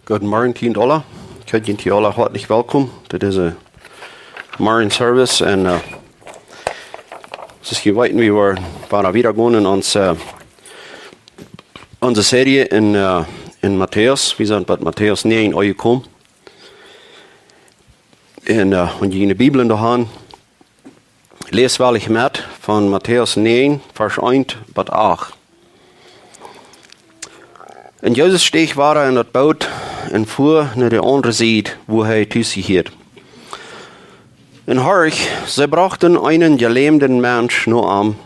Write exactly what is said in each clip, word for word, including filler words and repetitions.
Goodemorjen, Team Dolla. Ekj heet junt aula hoatlich welkom to dise Morjen Service. Un, äh, soo aus jie weeten, wie woaren wieda gonen en onse, äh, onse Serie en, äh, en Matäus. Wie sent bie Matäus näajen aunjekomen. Un, äh, wan jie june Bibeln doa han, läst wellich met von Matäus näajen, Varsch eent bat acht. Un Jesus steach wada en daut Boot un fua no de aundre Sied, wua hee tus jehieed. Un horch, see brochten eenen jelämden Mensch no am,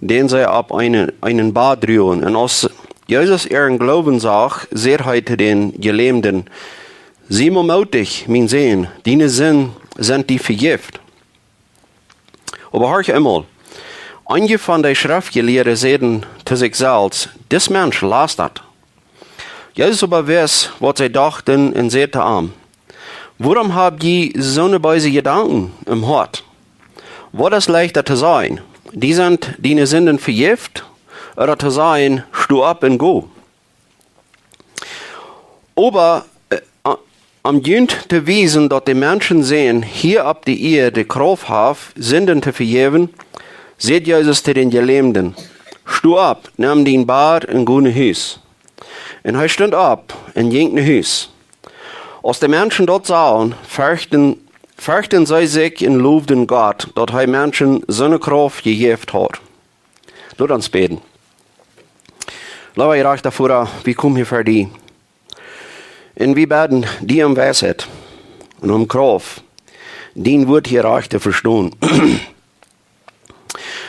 dän see opp eenen, eenen Bad druagen. Un aus Jesus äaren Gloowen sach, säd hee to dän Jelämden: "Sie mau mootich, mien Sän, diene Sinden sent die vejäft." Oba horch emol. Eenje von de Schreftjelieede säden to sikj selfst: "Dis Mensch lastat." Jesus oba wist, waut see dochten, un säd to an: "Wuarom hab jie soone beese Jedanken em Hoat? Waut es leichta to sajen: Die sent diene Sinden vejäft, ooda to sajen: Sto opp un go?" Oba, äh, a-, om junt to wiesen, daut de Menschensän hia opp de Ieed de Krauft haft, Sinden to vejäwen, säd Jesus to dän Jelämden: "Sto opp, nemm dien Bad un go no Hus." Un hee stunt opp un jinkj no Hus. Aus de Menschen daut sagen, ferchten, ferchten see sikj un lowden Gott, daut hee Menschen soone Krauft jejäft haud. Lot ons bäden. Leewa jerajchta Voda, wie komen hia ver die. Un wie bäden die om Weisheit un om Krauft, dien Wuat hia rajcht to vestonen.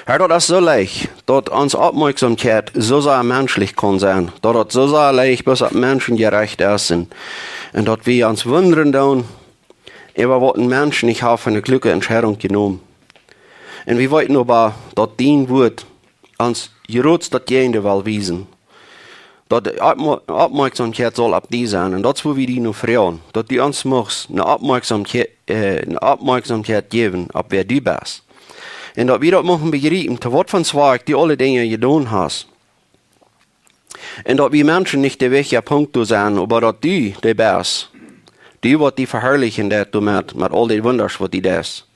Herr, daut es soo leicht, daut onse Oppmoakjsomkjeit soo sea menschlich kaun sennen, daut daut soo sea leicht bloos opp Menschen jerecht es un, un daut wie ons wundren doonen, äwa waut een Mensch nich haft eene kluake Entscheidunk jenomen. Un wie weeten oba, daut dien Wuat ons jrods daut Jäajendeel well wiesen. Daut de Oppmo-, Oppmoakjsomkjeit saul opp die sennen. Un daut es, wua wie die nu froagen, daut du ons muchst eene Oppmoakjsomkjeit, äh, eene Oppmoakjsomkjeit jäwen, opp wäa du best. Un daut wie daut muchten bejriepen, to waut von Zwakj du aule Dinja jedonen hast. Un daut wie Menschen nich de wichtja Punkt doa sennen, oba daut du de best. Du, waut die veharlichen deist doamet, met aul de Wundasch, waut du deist.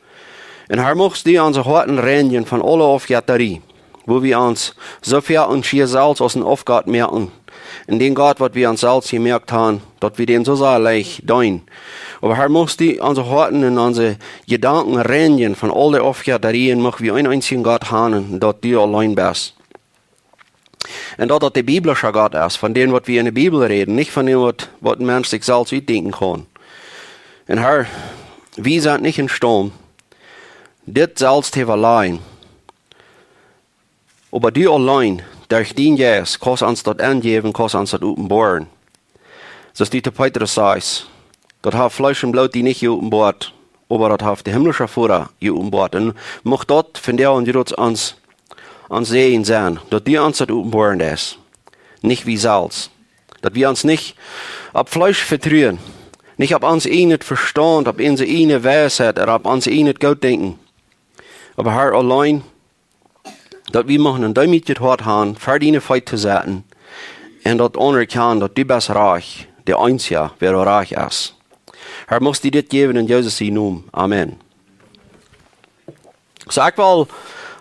Un Herr, muchst du onse Hoaten reinjen von aule Aufjettarie, wua wie ons soo väl ons hia selfst aus een Aufgott moaken. Un dän Gott, waut wie ons selfst jemoakt haben, daut wie dän soo sea leicht deenen. Oba Herr, muchst du onse Hoaten un onse Jedanken reinjen von aul de Aufjettarie, mucht wie eenen eensjen Gott haben, daut du auleen best. Un daut daut de biblische Gott es, von dän, waut wie en de Bibel räden, nich von dän, waut, waut een Mensch sikj selfst utdenkjen kaun. Un Herr, wie sent nich em Staut, dit selfst to vestonen. Oba du auleen, derch dienen Jeist, kaust ons daut aunjäwen, kaust ons daut openboaren. Soo aus du to Petrus sajchst, daut haft Fleesch un Bloot die nich jeopenboat, oba daut haft de himlische Voda jeopenboat. Un mucht daut vondoag un jrods ons, ons Säajen sennen, daut du ons daut openboaren deist, nich wie selfst. Daut wie ons nich opp Fleesch vetruen, nich opp ons ieejnen Vestaunt, opp onse ieejne Weisheit, ooda opp ons ieejnet Gootdenkjen. Oba Herr, auleen, daut wie muchten een deemootjet Hoat haben, ver diene Feet to setten, un daut aunerkjanen, daut du best rajcht, de eensja, wäa rajcht es. Herr, muchst du dit jäwen en Jesus sienen Nomen. Amen. Soo, ekj well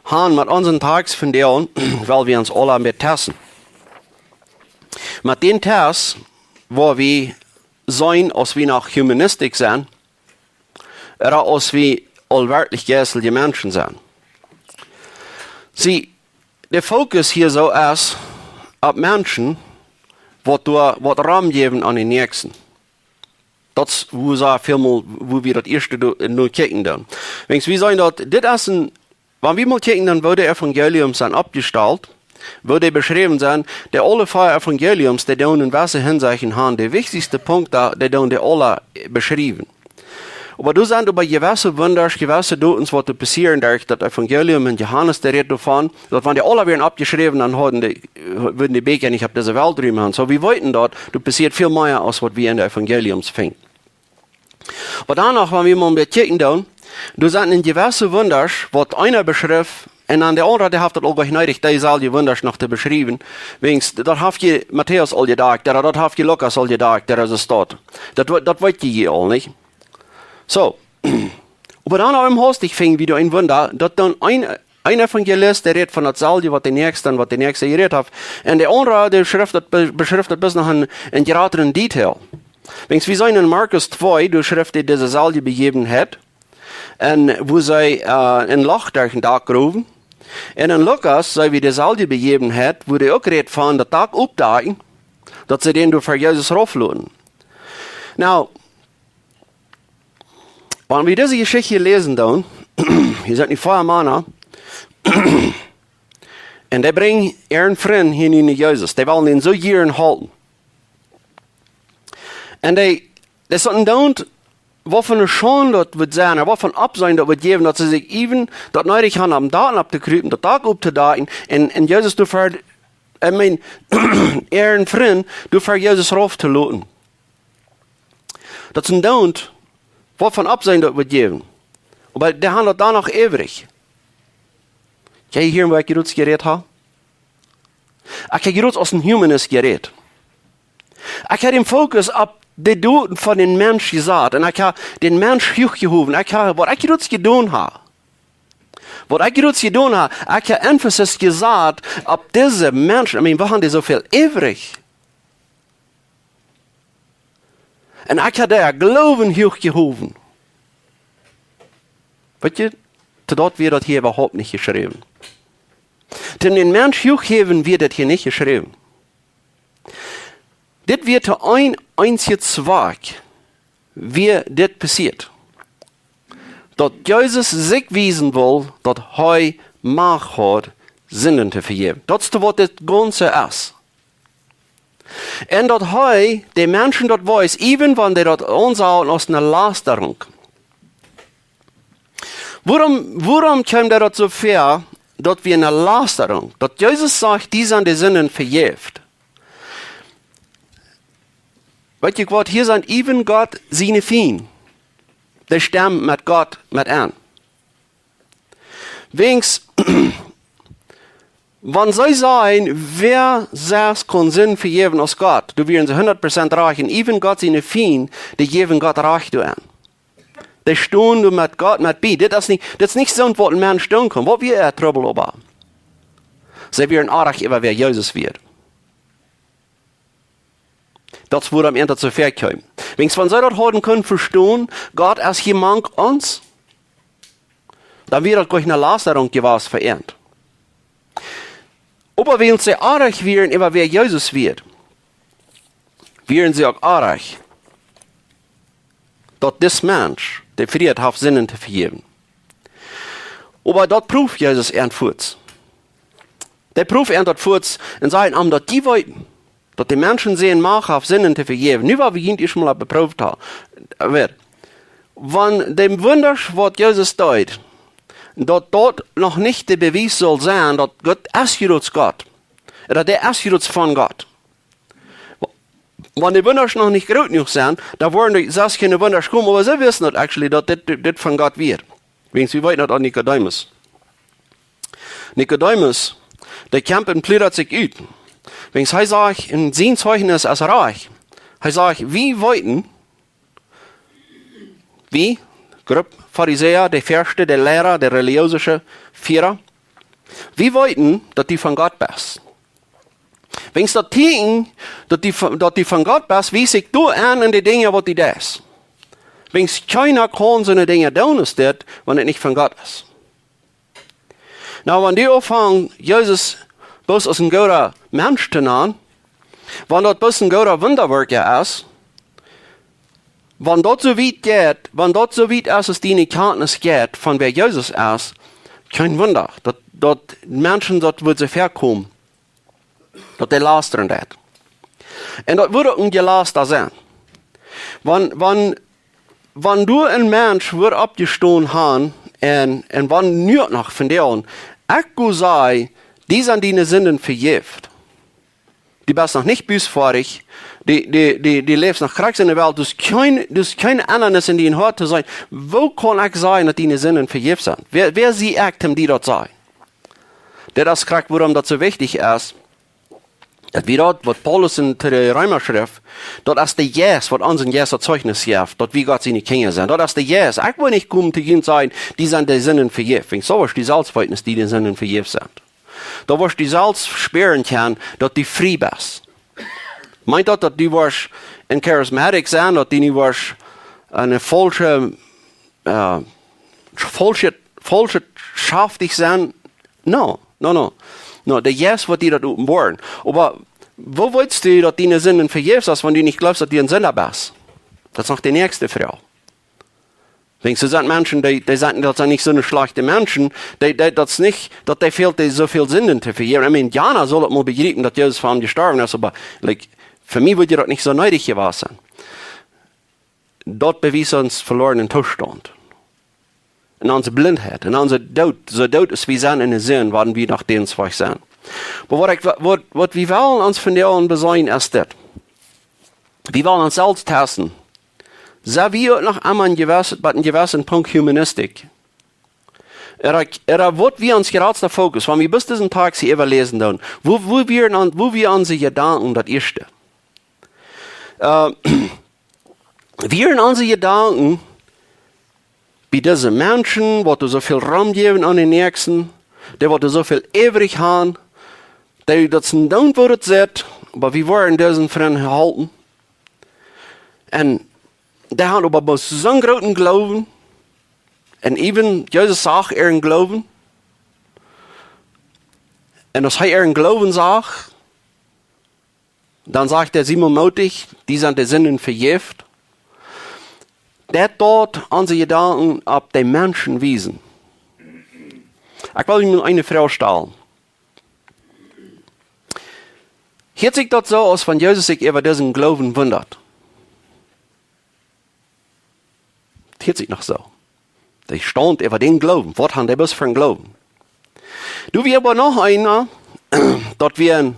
aunfangen met onsen Tekst vondoag, wiels wie ons aula met testen. Met dän Test, wua wie seenen, aus wie noch Humanistik sent, ooda aus wie aul werkjlich jeistelje Menschen sent. See, de Fokus hia soo es opp Menschen, waut doa, waut Rum jäwen aun dän Näakjsten. Daut es, wua see väl mol, wua wie daut ieeschte do-, no kjikjen doonen. Wiels wie seenen daut, dit es een Wan wie mol kjikjen, dan woo de Evangeliums sent oppjestalt, woo dee beschräwen sent, de aule vea Evangeliums, dee doonen en jewesse Hinsechten aun de wichtichste Punkten, dee doonen dee aula beschräwen. Oba doa sent äwa jewesse Wundasch, jewesse Doten, waut doa passieren, derch daut Evangelium en Johanes, dee rät doavon, daut wan dee aula wieren oppjeschräwen, dan hauden dee, wudden dee Bieekja nich opp dise Welt rum haben. Soo, wie weeten daut, doa passieet väl mea aus waut wie en de Evangeliums finjen. Oba dan noch, wan wie mol een bät kjikjen doonen, doa sent en jewesse Wundasch, waut eena beschrift, Un dan de aundra, dee haft daut uk nich needich, dee selwje Wundasch noch to beschriewen. Wäajens, daut haft je Matäus aul jedakjt, ooda daut haft je Lukas aul jedakjt, ooda soo waut. Daut, we- daut weet jie aul, nich? Soo. Oba dan opp eemol hastich finj wie doa een Wunda, daut dan een, een Evangelist, dee rät von daut selwje, waut de näakjste un waut de näakjste jerät haft. Un de aundra, dee schrift daut, be- beschrift daut bloos noch en, en jratren Detail. Wäajens wie seenen en Markus twee, doa schrift hee dise selwje Bejäwenheit. Un woo see, äh, een Loch derch daut Dak growen. Un en Lukas see wie dise selwje Bejäwenheit, woo hee uk rät von daut Dak oppdakjen, daut see dän doa ver Jesus raufloten. Nu, wan wie dise Jeschicht läsen dan, hia sent nu vea Mana, un dee brinjen äaren Frint hia no Jesus. Dee wellen am soo jieren hoolen. Un dee, dee saten doa, waut fa eene Schaund daut wudd sennen, ooda waut fa een Oppseenen daut wudd jäwen, daut see sikj äwen daut needich hauden, om doa opp to krupen, daut Dak opptodakjen, un, un Jesus doa ver, I mean, äaren Frint doa ver Jesus rauf to loten. Daut es een Doont, waut fa een Oppseenen daut wudd jäwen. Oba dee hauden daut dan noch äwrich. Jie hieren, woo ekj jrods jerät hab? Ekj hab jrods aus een Humanist jerät. Ekj hab dän Fokus opp de Doten von dän Mensch jesat. Un ekj hab dän Mensch huach jehowen. Ekj hab, waut ekj jrods jedonen hab. Waut ekj jrods jedonen hab. Ekj hab Emphasis jesat opp dise Menschen. I mean, woo hauden dee soo väl äwrich? Un ekj hab dän Gloowen huach jehowen. Weet jie, to daut wia daut hia äwahaupt nich jeschräwen. Toom dän Mensch huach häwen wia daut hia nich jeschräwen. Dit wia to een eensja Zwakj, wia dit passieet. Daut Jesus sikj wiesen wull, daut hee Macht haud, Sinden to vejäwen. Daut es to waut dit Gaunze es. Un daut hee de Menschen daut wees, äwen wan dee daut aunsajen aus eene Lasterunk. Wuarom, wuarom kjeem daut soo väa, daut wia eene Lasterunk? Daut Jesus sajcht, dee sent de Sinden vejäft. Weet jie waut, hia sent äwen Gott siene Fiend. Dee stemmen met Gott met aun. Wäajens, wan see sajen, wäa selfst kaun Sind vejäwen aus Gott, dan wieren see hundat Prozent rajcht. Un äwen Gott siene Fiend, dee jäwen Gott rajcht aun. Dee stonen doa met Gott met bie. Dit es nich, dit es nich soo waut een Mensch doonen kaun. Waut wia äa Trubbel oba? See wieren oajch äwa wäa Jesus wia. Daut es wuarom an daut soo väa kjeem. Wäajens wan see daut hauden kunnen vestonen, Gott es hia mank ons, dan wia daut jlikj eene Lasterunk jewast fa an. Oba wiels see oajch wieren äwa wäa Jesus wia, wieren see uk oajch, daut dis Mensch de Frieheit haft, Sinden to vejäwen. Oba daut proowd Jesus an fuaz. Dee proowd an daut fuaz un säd am, daut dee weeten, daut de Menschensän Macht haft, Sinden to vejäwen. Nu, wua wie junt ieescht mol opp beproowt haben. Oba wan dee Wundasch, waut Jesus deed, daut daut noch nich de Bewies saul sennen, daut Gott es jrods Gott. Daut hee es jrods von Gott. Wan dee Wundasch noch nich groot jenuach sent, dan woaren doa sest kjeene Wundasch komen, oba see wisten daut actually, daut dit, dit, dit von Gott wia. Wäajens wie weeten daut aun Nikodemus. Nikodemus, dee kjemt un pludat sikj ut. Wäajens hee sajcht, un sien Zeichnis es rajcht. Hee sajcht, wie weeten, wie, Grupp Farisäa, de Väaschte, de Liera, de religiöse Fiera, wie weeten, daut du von Gott best. Wäajens daut Tieekjen, daut du von, daut du von Gott best, wiest sikj doaraun en de Dinja, waut du deist. Wäajens kjeena kaun soone Dinja doonen aus dit, wan et nich von Gott es. Nu, wan du aunfangst, Jesus bloos aus een gooda Mensch to nanen, wan daut bloos een gooda Wundawirkja es, wan daut soo wiet jeit, wan daut soo wiet es, aus diene Kjantnis jeit von wäa Jesus es, kjeen Wunda, daut, daut Menschen daut wudden soo väakomen, daut dee lastren deeden. Un daut wudd uk een Jelasta sennen. Wan, wan, wan doa een Mensch wudd oppjestonen haben un, un wan nu noch von dee aun, ekj wudd sajen, dee sent diene Sinden vejäft. Du best noch nich bußfertig, du, du, du, du läfst noch krakjt enne Welt, du hast kjeen, du hast kjeen Endanis en dien Hoat to sennen. Woo kaun ekj sajen, daut diene Sinden vejäft sent? Wäa, wäa sie ekj, om die daut to sajen? Dit es krakjt wuarom daut soo wichtich es, daut wie daut, waut Paulus en de Reema schreef, daut es de Jeist, waut ons en Jeist daut Zeichnis jeft, daut wie Gott siene Kjinja sent. Daut es de Jeist. Ekj well nich komen to junt sajen, dee sent de Sinden vejäft. Wiels soo woascht du selfst weeten, daut dee de Sinden vejäft sent. Dan woascht du selfst spieren kjennen, daut du frie best. Meent daut, daut du woascht een Charismatic sennen, daut du nu woascht een faulscha, äh, faulscha, faulscha schaftich sennen? No, no, no. No, de Jeist woat die daut openboaren. Oba woo weetst du, daut du diene Sinden vejäft hast, wan du nich jleefst, daut du een Sinda best? Daut es noch de näakjste Froag. Wiels see sent Menschen, dee, dee sent, daut sent nich soone schlajchte Menschen, dee, dee, daut es nich, daut dee fält, dee soo väl Sinden to vejäwen. I mean, Jana saul daut mol bejriepen, daut Jesus fa am jestorwen es, oba, like, fa mie wudd daut nich soo needich jewast sennen. Daut bewiest ons veloarnen Toostaunt. En onse Blintheit, en onse Doot, soo doot aus wie sent en de Sind, woaren wie noch dän Wajch sennen. Oba waut ekj, waut, waut wie wellen ons vondoag besennen es dit. Wie wellen ons selfst testen. Sent wie uk noch emma een jewess-, bat een jewessen Punkt humanistisch? Ooda, ooda waut wia ons jratsta Fokus, wan wie bloos disen Tekst hia äwaläsen doonen? Woo, woo wieren, woo wieren onse Jedanken daut ieeschte? Äh, wieren onse Jedanken bie dise Menschen, waut doa soo väl Rum jäwen aun dän Näakjsten, dee waut doa soo väl äwrich haben, dee daut see doonen, woo daut sitt, oba wie woaren disen Frint halpen. Un dee hauden oba bloos soon grooten Gloowen. Un even Jesus sach äaren Gloowen. Un aus hee äaren Gloowen sach, dan sajcht hee: "Sie mootich, die sent de Sinden vejäft." Daut deed onse Jedanken opp de Menschen wiesen. Ekj well junt eene Froag stalen. Hieet sikj daut soo aus wan Jesus sikj äwa disen Gloowen wundat? Hieet sikj noch soo. Dee staunt äwa dän Gloowen. Waut hauden dee bloos fa een Gloowen? Doa wia oba noch eena, daut wia een,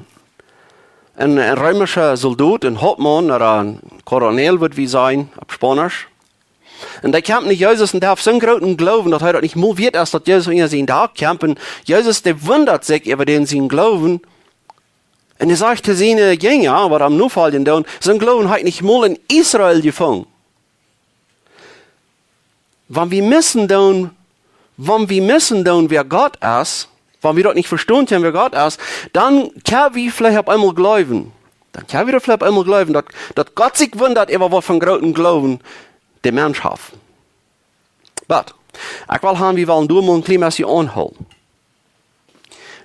een, een reemischa Soldot, een Hauptmaun, ooda een Coronel, wudd wie sajen, opp Spaunisch. Un dee kjemt no Jesus un dee haft soon grooten Gloowen, daut hee daut nich mol wieet es, daut Jesus unja sien Dak kjemt. Un Jesus, dee wundat sikj äwa dän sienen Gloowen. Un hee sajcht to siene Jinja, waut am nofoljen doonen: "Soon Gloowen hab ekj nich mol en Israel jefungen." Wan wie missen doonen, wan wie missen doonen, wäa Gott es, wan wie daut nich vestonen kjennen, wäa Gott es, dan kjenn wie veleicht opp eemol jleewen. Dan kjenn wie daut veleicht opp eemol jleewen, daut, daut Gott sikj wundat äwa waut fa een grooten Gloowen de Mensch haft. Oba ekj well haben, wie wellen doa mol een kjlien bät aunhoolen.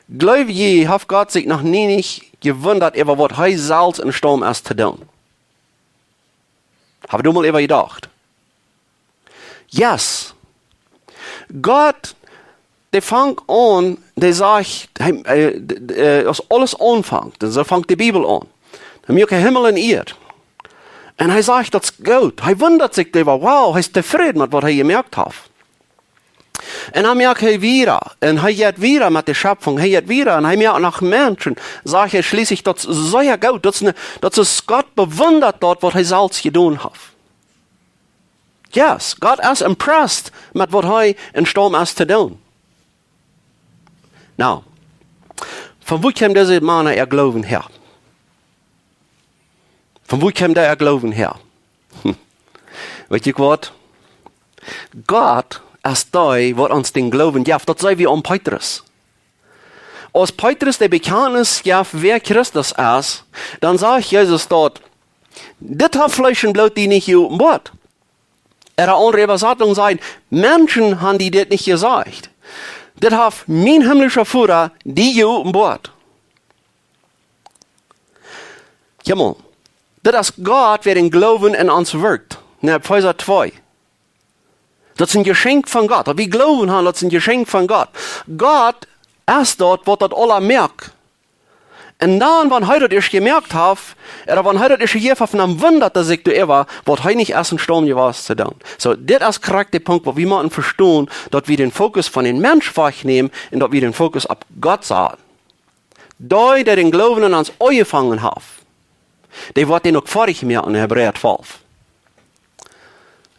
Jleew jie, haft Gott sikj noch nie nich jewundat äwa waut hee selfst em Staut es to doonen? Hab wie doa mol äwa jedocht? Yes. Gott, dee fangt aun, dee sajcht, hee, äh, d-, d-, äh, aus aules aunfangt, un soo fangt de Bibel aun. Dan moakt hee Himmel un Ieed. Un hee sajcht, daut es goot. Hee wundat sikj doaräwa, wow, hee es tofräd met waut hee jemoakt haft. Un dan moakt hee wieda, un hee jeit wieda met de Schepfunk, hee jeit wieda, un hee moakt noch Menschen. Sajcht hee schlieslich, daut es sea goot, daut es ne, daut es, Gott bewundat daut, waut hee selfst jedonen haft. Yes, Gott es impressed met waut hee em Staut es to doonen. Nu, von wua kjeem dise Mana äa Gloowen häa? Von wua kjeem dee äa Gloowen häa? Weet jie waut? Gott es dee, waut ons dän Gloowen jeft. Daut seen wie aun Petrus. Aus Petrus de Bekjantnis jeft, wäa Christus es, dan sajcht Jesus doa: "Dit haft Fleesch un Bloot die nich jeopenboat." Ooda aundre Äwasatunk sajcht: "Menschen haben die dit nich jesajcht. Dit haft mien himmlischa Voda die jeopenboat." Kjikj mol, daut es Gott, wäa dän Gloowen en ons wirkjt. En Efeesa twee. Daut es een Jeschenkj von Gott. Daut wie Gloowen haben, daut es een Jeschenkj von Gott. Gott es daut, waut daut aules moakt. Un dan, wan hee daut ieescht jemoakt haft, ooda wan hee daut ieescht jejäft haft, dan wundat hee sikj doaräwa, waut hee nich es em Staut jewast to doonen. Soo, dit es krakjt de Punkt, waut wie motten vestonen, daut wie dän Fokus von dän Mensch wajchnämen un daut wie dän Fokus opp Gott saten. Dee, dee dän Gloowen en ons aunjefongen haft, dee woat dän uk foadich moaken en Hebräa twalf.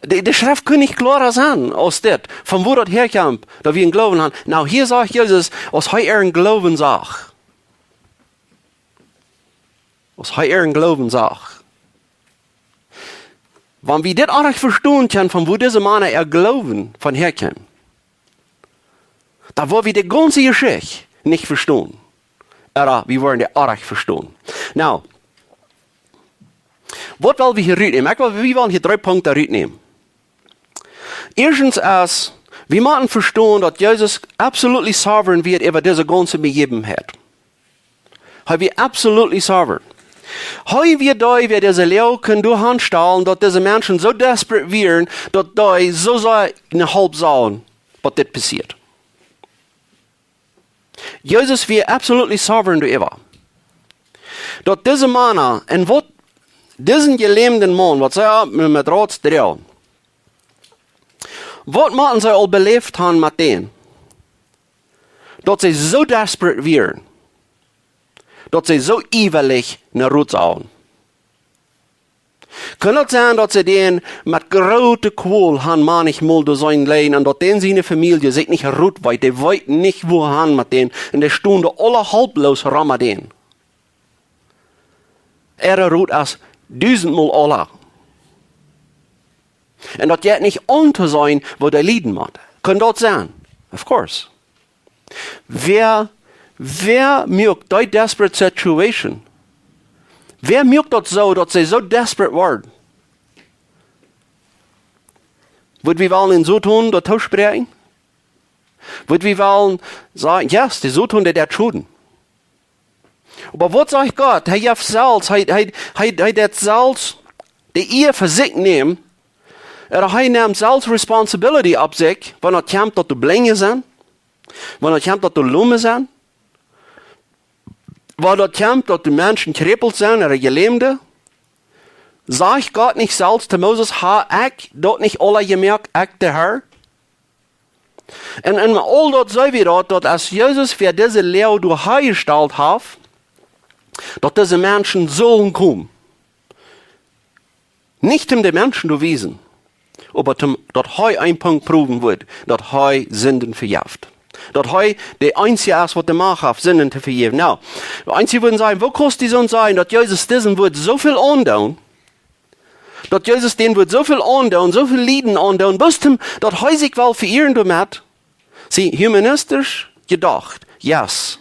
De, de Schreft kunn nich kloara sennen aus dit, von wua daut häakjemt, daut wie een Gloowen haben. Nu, hia sajcht Jesus, aus hee äaren Gloowen sach. Aus hee äaren Gloowen sach. Wan wie dit orrajcht vestonen kjennen, von wua dise Mana äa Gloowen von häakjemt, dan woa wie de gaunze Jeschicht nich vestonen. Ooda wie woaren dee orrajcht vestonen. Nu, waut well wie hia rutnämen? Ekj well, wie wellen hia dree Punkten rutnämen. Ieeschtens es, wie motten vestonen, daut Jesus absolutely sovereign wia äwa dise gaunze Bejäwenheit. Hee wia absolutely sovereign. Hee wia dee, wäa dise Loag kunn doahan stalen, daut dise Menschen soo desperate wieren, daut dee soo sea ne Help sullen, waut dit passieet. Jesus wia absolutely sovereign doaräwa. Daut dise Mana, un waut disen jelämden Maun, waut see opp met Rots droagen, waut motten see aul beläft haben met dän? Daut see soo desperate wieren, daut see soo ieelich no Rot sullen. Kunn daut sennen, daut see dän met groote Kwol haben, mau nich mol doa sennen leiden, un daut dän siene Famielje sikj nich Rot weet, dee weeten nich, wua han met dän, un dee stonen aula halploos rom met dän? Äa Rot es dusentmol aula. Un daut jeit nich aun to sennen, woo dee lieden motten. Kunn daut sennen? Of course. Wäa, wäa moakt dee desperate situation? Wäa moakt daut soo, daut see soo desperate woaren? Wudd wie wellen een Soton daut toospräakjen? Wudd wie wellen sajen, yes, de Soton, dee deit Schoden? Oba waut sajcht Gott? Hee jeft selfst, hee, hee, hee, hee deit selfst de Ea fa sikj nämen. Ooda hee nemt selfst responsibility opp sikj, wan daut kjemt, daut doa Blinje sent, wan daut kjemt, daut doa Lome sent, wan daut kjemt, daut doa Menschen kjrippelt sent, ooda Jelämde. Sajcht Gott nich selfst to Moses: "Ha ekj daut nich aula jemoakt, ekj de Herr?" Un, un aul daut seen wie daut, daut aus Jesus fa dise Loag doa hanjestalt haft, daut dise Menschen sullen komen. Nich om de Menschen to wiesen, oba om, daut hee een Punkt proowen wudd, daut hee Sinden vejeft. Daut hee de eensje es, waut de Macht haft, Sinden to vejäwen. Nu, eensje wudden sajen: "Woo kaust du soo sajen, daut Jesus disen wudd soo väl aundoonen, daut Jesus dän wudd soo väl aundoonen, soo väl Lieden aundoonen, bloos om, daut hee sikj well veieren doamet?" See, humanistisch jedocht, yes.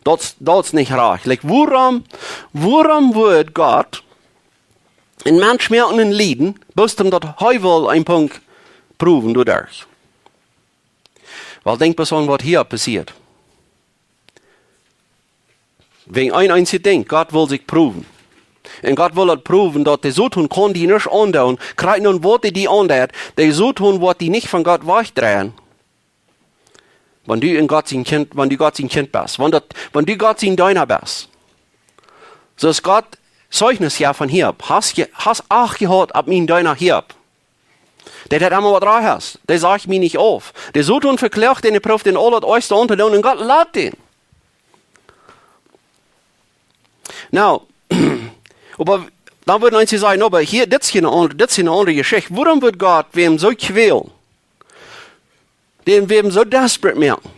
Daut, daut es nich rajcht. Like, wuarom, wuarom wudd Gott een Mensch moaken un lieden, bloos om daut hee well een Punkt proowen doaderch? Well, denkj bloos aun, waut hia passieet. Wäajen een eensjet Dinkj, Gott well sikj proowen. Un Gott well daut proowen, daut de Soton kaun die nuscht aundoonen, krakjt nu waut hee die aundeit, de Soton woat die nich von Gott wajchdreien. Wan du een Gott sien Kjint, wan du Gott sien Kjint best, wan daut, wan du Gott sien Deena best. Soo aus Gott Zeichnis jeft von Hiob: "Hast je, hast Acht jehaut opp mienen Deena Hiob?" Dee deit emma waut rajcht. Dee sajcht mie nich auf. De Soton vekloagt dän, dee proowt dän aul daut Oajste auntodoonen, un Gott lat dän. Nu, oba dan wudden eensje sajen: "Oba hia, dit es eene aundre, dit es eene aundre Jeschicht. Wuarom wudd Gott wäm soo kwälen, dän wäm soo desperate moaken,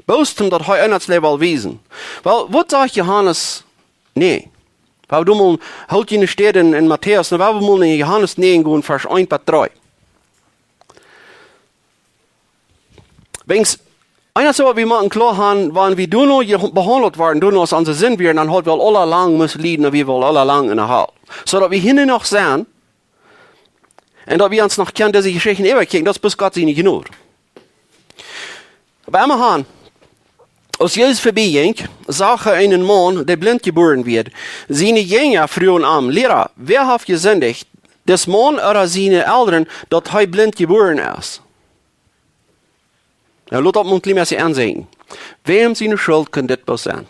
bloos om daut hee eent well wiesen?" Well, waut sajcht Johanes? Nä. Wie doonen mol, hoolt jie ne Städ en, en Matäus, dan woa wie mol no Johanes näajen gonen, Varsch eent bat dree. Wäajen, eent es waut wie motten kloa haben, wan wie doano je-, behaundelt woaren, doano aus onse Sind wieren, dan haud wie aul lang musst lieden, un wie aul lang enne Hal. Soo daut wie hia nu noch sent, un daut wie ons noch kjennen dise Jeschichten äwakjikjen, daut es bloos Gott siene Jnod. Oba emma han, aus Jesus verbie jinkj, sach hee eenen Maun, dee blint jebuaren wia. Siene Jinja fruagen am: "Liera, wäa haft jesindicht, dis Maun ooda siene Elren, daut hee blint jebuaren es?" Nu, lot daut mol een kjlien bät aunsennen. Wäm siene Schult kaun dit bloos sennen?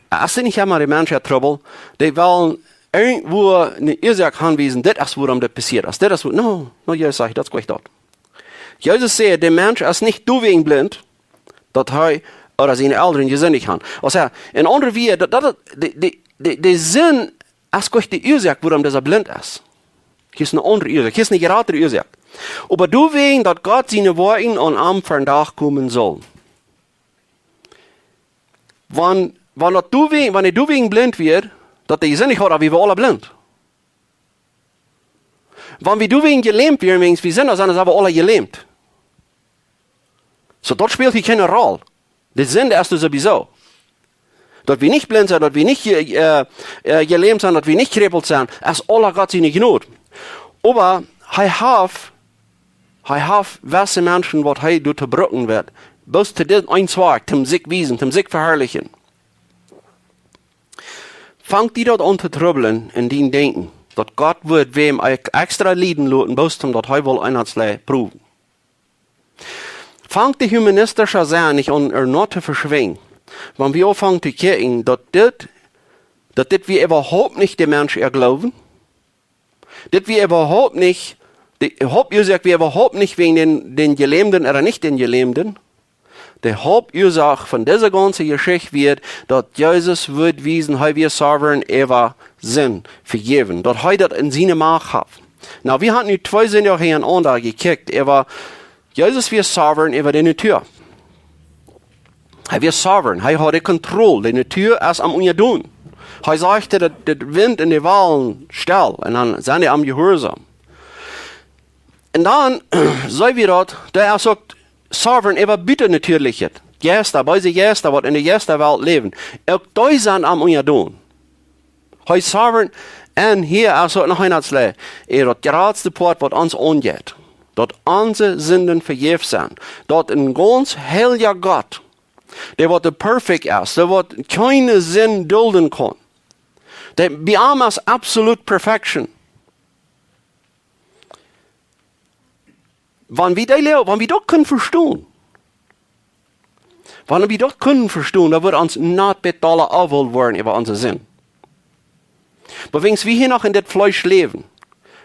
Es daut nich emma de Menschen äa Trubbel? Dee wellen irjentwua ne Uasoak aunwiesen, dit es wuarom dit passieet. Aus dit es wua-, no, no, Jesus sajcht, daut es nich daut. Jesus säd, de Mensch es nich doawäajen blint, daut hee ooda siene Elren jesindicht haben. Aus hee, en aundre Wieed, daut, daut, de, de, de, de Sind es nich de Uasoak, wuarom dee blint es. Hia es eene aundre Uasoak. Hia es eene jratre Uasoak. Oba doawäajen, daut Gott siene Woakjen aun am vondoag komen sellen. Wan, wan daut doawäajen, wan hee doawäajen blint wia, daut hee jesindicht haud, dan wia wie aula blint. Wan wie doawäajen jelämt wieren, wäajen wie Sinda sent, dan sent wie aula jelämt. Soo, daut spält hia kjeene Roll. De Sind es doa sowieso. Daut wie nich blint sent, daut wie nich je-, äh, äh, jelämt sent, daut wie nich jekjrepelt sent, es aula Gott siene Jnod. Oba hee haft, hee haft jewesse Menschen, waut hee doatoo brucken woat, bloos to dit eenen Zweck, toom sikj wiesen, toom sikj veharlichen. Fangt die daut aun to trubblen en dien Denkjen, daut Gott wudd wäm ex-, extra lieden loten, bloos toom daut hee well eena sle proowen? Fangt de humanistische Senn nich aun, ea no to veschwinjen, wan wie aunfangen to kjikjen, daut dit, daut dit wia äwahaupt nich de Mensch äa Gloowen, dit wia äwahaupt nich, de Hauptuasoak wia äwahaupt nich wäajen dän, dän Jelämden ooda nich dän Jelämden. De Hauptuasoak von dise gaunze Jeschicht wia, daut Jesus wudd wiesen, hee wia sovereign äwa Sind vejäwen, daut hee daut en siene Macht haud. Nu, wie haben nu twee Sindach hia aun daut jekjikjt, äwa Jesus wia sovereign äwa de Natua. Hee wia sovereign, hee haud de Kontroll, de Natua es am unjadon. Hee sajcht, daut de Wint un de Walen stell, un dan sent dee am jehuarsom. Un dan, see wie daut, dee es uk sovereign äwa butenatüarlichet. Jeista, beese Jeista, waut en de Jeistawelt läwen. Uk dee sent am unjadon. Hee es sovereign, un hia es uk noch een Utslee. Ea daut jratste Poat, waut ons aunjeit, daut onse Sinden vejäft sent. Daut een gaunz heilja Gott, dee waut de perfect es, dee waut kjeene Sind dulden kaun. Dee, bie am es absolute perfection. Wan wie dee Lea-, wan wie daut kunnen vestonen, wan wie daut kunnen vestonen, dan wudd ons noch bäta aula woaren äwa onse Sind. Oba wäajen wie hia noch en dit Fleesch läwen,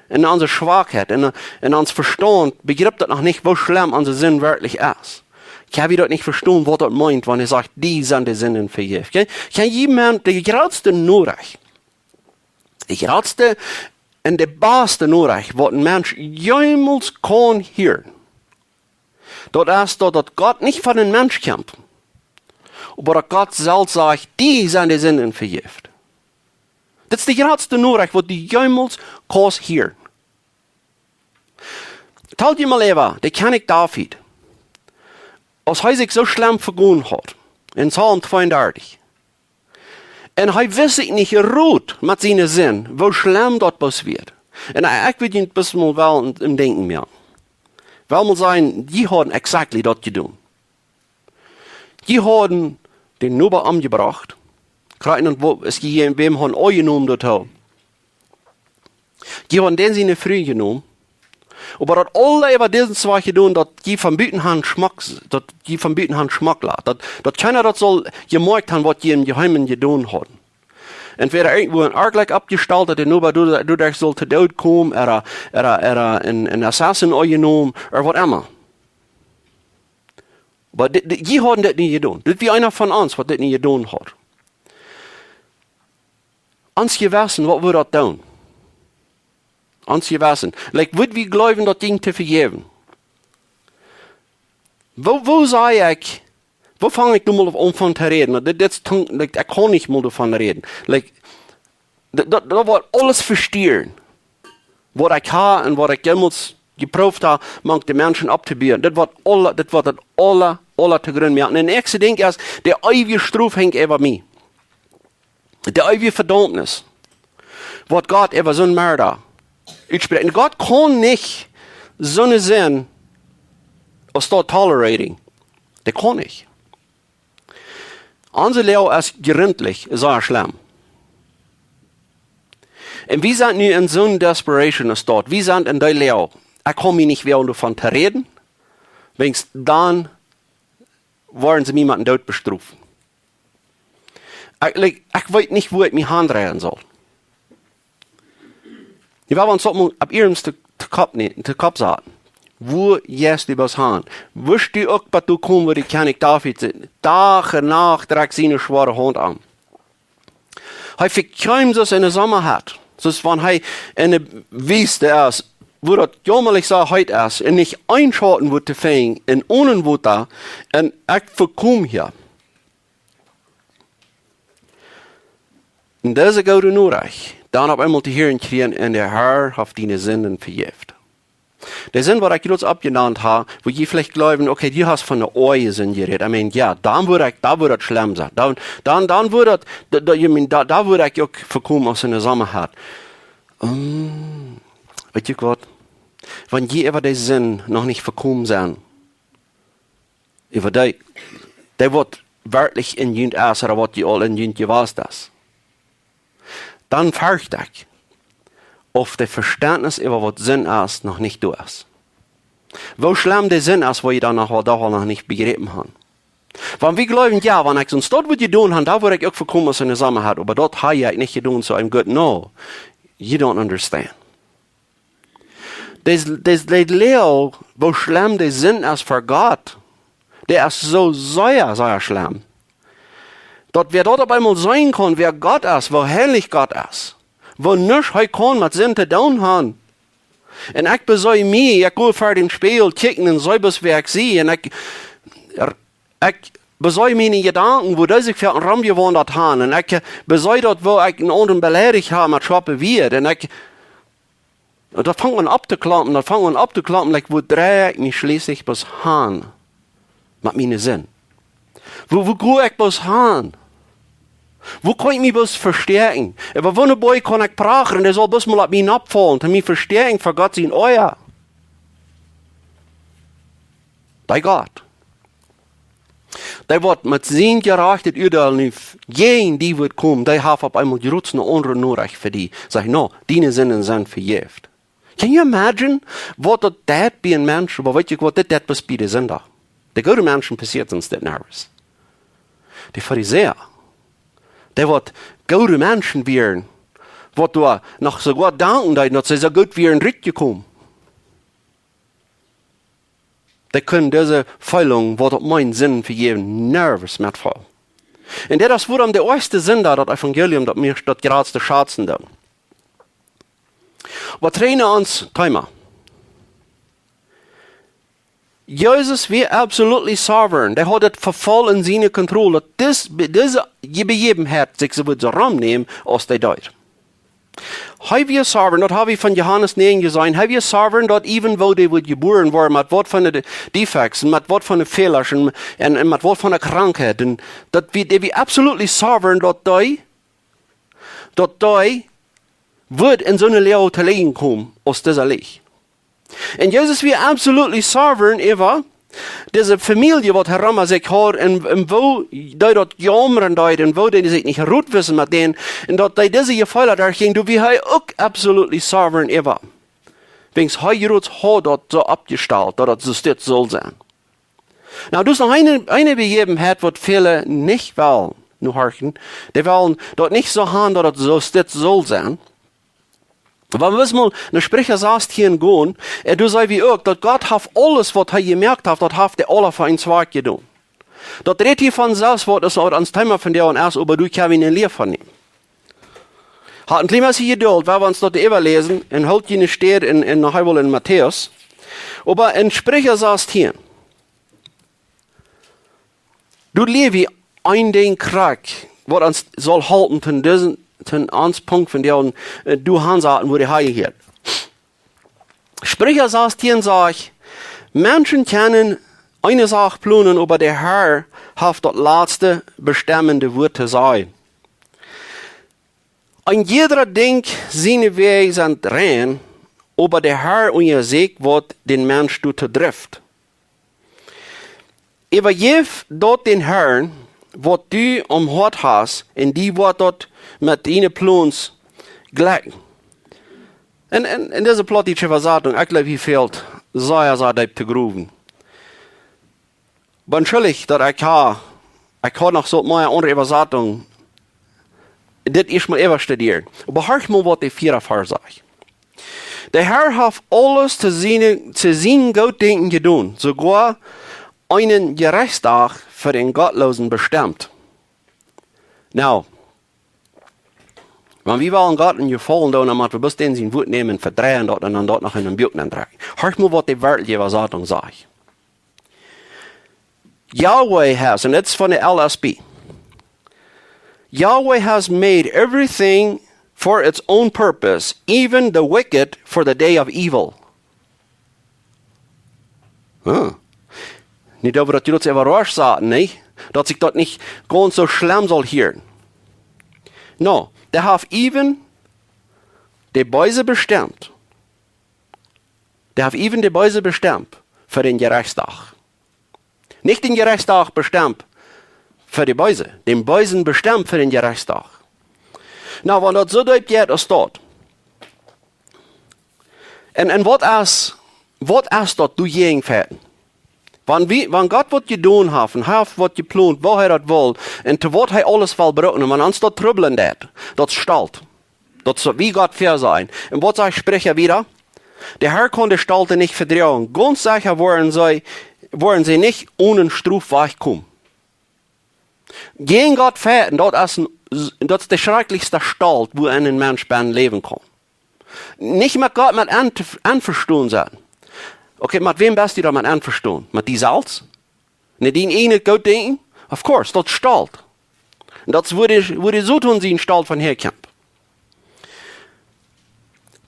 en onse Schwakheit, en, en ons Vestaunt, bejriept daut noch nich, woo schlemm onse Sind werkjlich es. Kjenn wie daut nich vestonen, waut daut meent, wan hee sajcht, die sent de Sinden vejäft. Kjenn, kjenn jie meen, de jratste Norecht, de jratste un de baste Norecht, waut een Mensch jemols kaun hieren, daut es daut, daut Gott nich von een Mensch kjemt, oba daut Gott selfst sajcht, die sent de Sinden vejäft. Daut es de jratste Norecht, waut du jemols kaust hieren. Tal die mol äwa, de Kjennich David, aus hee sikj soo schlemm vegonen haud, en Psalm tweeundartich. Un hee wist sikj nich Rot met siene Sind, woo schlemm daut bloos wia. Un ekj, ekj wudd junt bloos mol well em, em Denkjen moaken. Well mol sajen, jie hauden exactly daut jedonen. Jie hauden dän Noba omjebrocht. Krakjt daut, woo, es jie, wäm hauden aunjenomen daut Hoot. Jie hauden dän siene Fru jenomen. Oba daut aule äwa disen Wajch jedonen, daut jie von buten han schmock, daut jie von buten han schmock lat. Daut, daut kjeena daut saul jemoakjt han, waut jie em Jeheemen jedonen hauden. Entwäda irjentwua een Ark oppjestalt, daut de Noba doa, doaderch saul to Doot komen, ooda, ooda, ooda een, een Assassin aunjenomen, ooda waut emma. Oba dit, dit, jie hauden dit nich jedonen. Dit wia eena von ons, waut dit nich jedonen haud. Ons Jewessen, waut wudd daut doonen? Ons Jewessen. Like, wudd wie jleewen, daut jinkj to vejäwen? Woo, woo saj ekj, woo fang ekj nu mol aun von to räden? Dit, dit es too, like, ekj kaun nich mol doavon räden. Like, daut, daut, daut woat aules vestieren, waut ekj ha un waut ekj jemols jeprooft ha, mank de Menschen opptobuen. Daut woat aule, daut woat daut aula, aula to Grunt moaken. Un daut näakjste Dinkj es, de eewje Strof henjt äwa mie. De eewje Vedaumnis, waut Gott äwa soon Merda utsprakjt. Un Gott kaun nich soone Sind aus daut tolerating. Dee kaun nich. Onse Loag es jrintlich, sea schlemm. Un wie sent nu en soon desperation Staut. Wie sent en dee Loag. Ekj kaun mie nich woagen doavon to räden, wäajen dan woaren see mie met dän Doot bestrofen. Ekj, like, ekj weet nich, wua ekj mie han dreien saul. Dee wellen ons daut mol opp iernst to, to Kopp nä-, to Kopp saten. Wua jeist du bloos han? Wurscht du uk bat doa komen, wua de Kjennich David sitt? Dach un Nacht drekjt siene schwoare Haunt aun. Hee vekjeem soo aus eena Somma haft. Soo aus wan hee enne Wiest es, wua daut jaumalich soo heet es, un nich een Schauten woat to finjen, un onen Wota, un ekj vekomm hia. Un dise goode Norecht, dan opp eemol to hieren kjrieen, un de Herr haft diene Sinden vejäft. De Sind, waut ekj jrods oppjenant ha, wua jie veleicht jleewen, okay, du hast von de oaje Sind jerät. I mean, jo, dan wudd ekj, dan wudd daut schlemm sennen. Dan, dan, dan wudd daut, da, da, I mean, da, dan wudd ekj uk vekomen aus enne Sommahat. Hm, weet jie waut? Wan jie äwa de Sind noch nich vekomen sent, äwa dee, dee waut werkjlich en junt es, ooda waut jie aul en junt jewast es, dan fercht ekj, auf de Vestentnis äwa waut Sind es noch nich doa es. Woo schlemm de Sind es, woa jie dan noch waut, doch noch nich bejräpen han. Wan wie jleewen, jo, wan ekj soont daut wudd jedonen han, dan wudd ekj uk vekomen aus enne Sommahat, oba daut ha ekj nich jedonen, so I'm good. No, you don't understand. Dee, dee, dee Läaje, woo schlemm de Sind es fa Gott, dee es soo sea, sea schlemm. Daut wäa daut opp eemol seenen kaun, wäa Gott es, woo heilich Gott es, woo nuscht hee kaun met Sind to doonen han. Un ekj besee mie, ekj go ver dän Spieejel kjikjen un see bloos, wäa ekj sie. Un ekj, ekj besee miene Jedanken, woo dee sikj fa romjewaundat han. Un ekj, eh, besee daut, woo ekj eenen aundren beleidicht ha met scharpe Wieed. Un ekj, un daut fangt aun opptoklompen, daut fangt aun opptoklompen, like, woo drei ekj mie schlieslich bloos han met miene Sind? Woo, woo go ekj bloos han? Woo kaun ekj mie bloos vestäakjen? Äwa woone Boaj kaun ekj prachen, un dee saul bloos mol opp mie noppfaulen, to mie vestäakjen ver Gott sien Oaja? Dee Gott, dee waut met sien jerajchtet Uadeel nu jäajen die woat komen, dee haft opp eemol jrods eene aundre Norecht fa die. Sajcht: No, diene Sinden sent vejäft. Can you imagine waut daut deit bie een Mensch? Oba weet jie waut, dit deit bloos bie de Sinda. De goode Menschen passieet ons dit never. De Farisäa, dee waut goode Menschen wieren, waut doa noch soogoa danken deeden, daut see soo goot wieren rutjekomen, dee kunnen dise Feelunk, waut daut meent, Sinden vejäwen, never metfeelen. Un dit es wuarom de oajchste Sinda daut Evangelium daut mie daut jratste schazen deit. Waut trigj no ons Thema. Jesus wia absolutely sovereign. Dee haud daut Vefaul en siene Kontroll, daut dis, dise Bejäwenheit sikj soo wudd romnämen aus dee deed. Hee wia sovereign, daut ha wie von Johanes näajen jeseenen. Hee wia sovereign, daut even woo dee wudd jebuaren worden, met waut von de defects, un met waut von de Fäla, un, un, un met waut von de Krankheit. Un daut wia, dee wia absolutely sovereign, daut dee, daut dee wudd en soone Läaje to lijen komen aus dise Läaje. Un Jesus wia absolutely sovereign äwa dise Famielje, waut hee rom sikj haud, un, un woo dee daut jaumren deed, un woo dee sikj nich rut wisten met dän, un daut dee dise Jefeela doa jinjen, doa wia hee uk absolutely sovereign äwa. Wiels hee jrods haud daut soo oppjestalt, daut daut soo stets sull sennen. Nu, daut es noch eene, eene Bejäwenheit, waut väle nich wellen, nu horchen, dee wellen daut nich soo han, daut daut soo stets sull sennen. Oba wie wellen mol no Spricha sastieen gonen, un doa seenen wie uk, daut Gott haft aules, waut hee jemoakt haft, daut haft hee aula fa een Zwakj jedonen. Daut rät hia von selfst, waut es, waut ons Thema vondoag es, oba doa kjenn wie ne Lia von nämen. Hat een kjlien bät Jeduld, wiels wie ons daut äwaläsen, un hoolt june Städ en, en, noch eemol en Matäus. Oba en Spricha sastieen, doa lia wie een Dinkj krakjt, waut ons saul halpen, toom disen, toom ons Punkt vondoag, eh, doa han saten, wua dee han jehieet. Spricha sastieen sajcht: Menschen kjennen eene Sach plonen, oba de Herr haft daut latste bestemmende Wort to sajen. Een jieda Dinkj siene Wäaj sent rein, oba de Herr unjasieekjt, waut dän Mensch doatoo drift. Äwajeff daut dän Herrn, waut du aum Hoat hast, un die woat daut met diene Plons jlekjen. En, en, en dise plautdietsche Äwasatunk, ekj jleew, hia fält sea, sea deep to groewen. Oba entschuldicht, daut ekj ha, ekj haud noch soo mea aundre Äwasatungen dit ieescht mol äwastudieet. Oba horch mol, waut de vieede Varsch sajcht. De Herr haft aules to siene, to sien Gootdenkjen jedonen, soogoa eenen Jerechtsdach fa dän Gottloosen bestemt. Nu, Wan wie wellen Gott een Jefaulen doonen, dan motten wie bloos dän sien Wuat nämen un vedreien daut un dan daut noch en een Buak nenn drekjen. Horch mol, waut de werkjliche Äwasatunk sajcht. Yahweh has, and it's from the L S B, Yahweh has made everything for its own purpose, even the wicked for the day of evil. Huh. Nich, daut wie daut jrods äwarauscht saten, nä? Daut sikj daut nich gaunz soo schlemm saul hieren. No, dee haft even de Beese bestemt. Dee haft even de Beese bestemt fa dän Jerechtsdach. Nich dän Jerechtsdach bestemt fa de Beese, dän Beesen bestemt fa dän Jerechtsdach. No, wan daut soo deep jeit aus daut. Un, un waut es, waut es daut, doa jäajen fechten? Wan wie, wan Gott waut jedonen haft un haft waut jeplont, woo hee daut well, un to waut hee aules well brucken, un wan ons daut trubblen deit, daut Stolt. Daut es, woo Gott väa sent. Un waut sajcht Spricha wieda? De Herr kaun de Stolte nich vedroagen. Gaunz secha woaren see, woaren see nich onen Strof wajchkomen. Jäajen Gott fechten, daut es een, daut es de schrakjlichste Stolt, woo een Mensch bennen läwen kaun. Nich met Gott met en, envestonen sennen. Okay, met wäm best du dan met envestonen? Met die selfst? Nä, dien eejnet Goot denkjen? Of course, daut es Stolt. Un daut es, wua de, wua de Soton sien Stolt von häakjemt.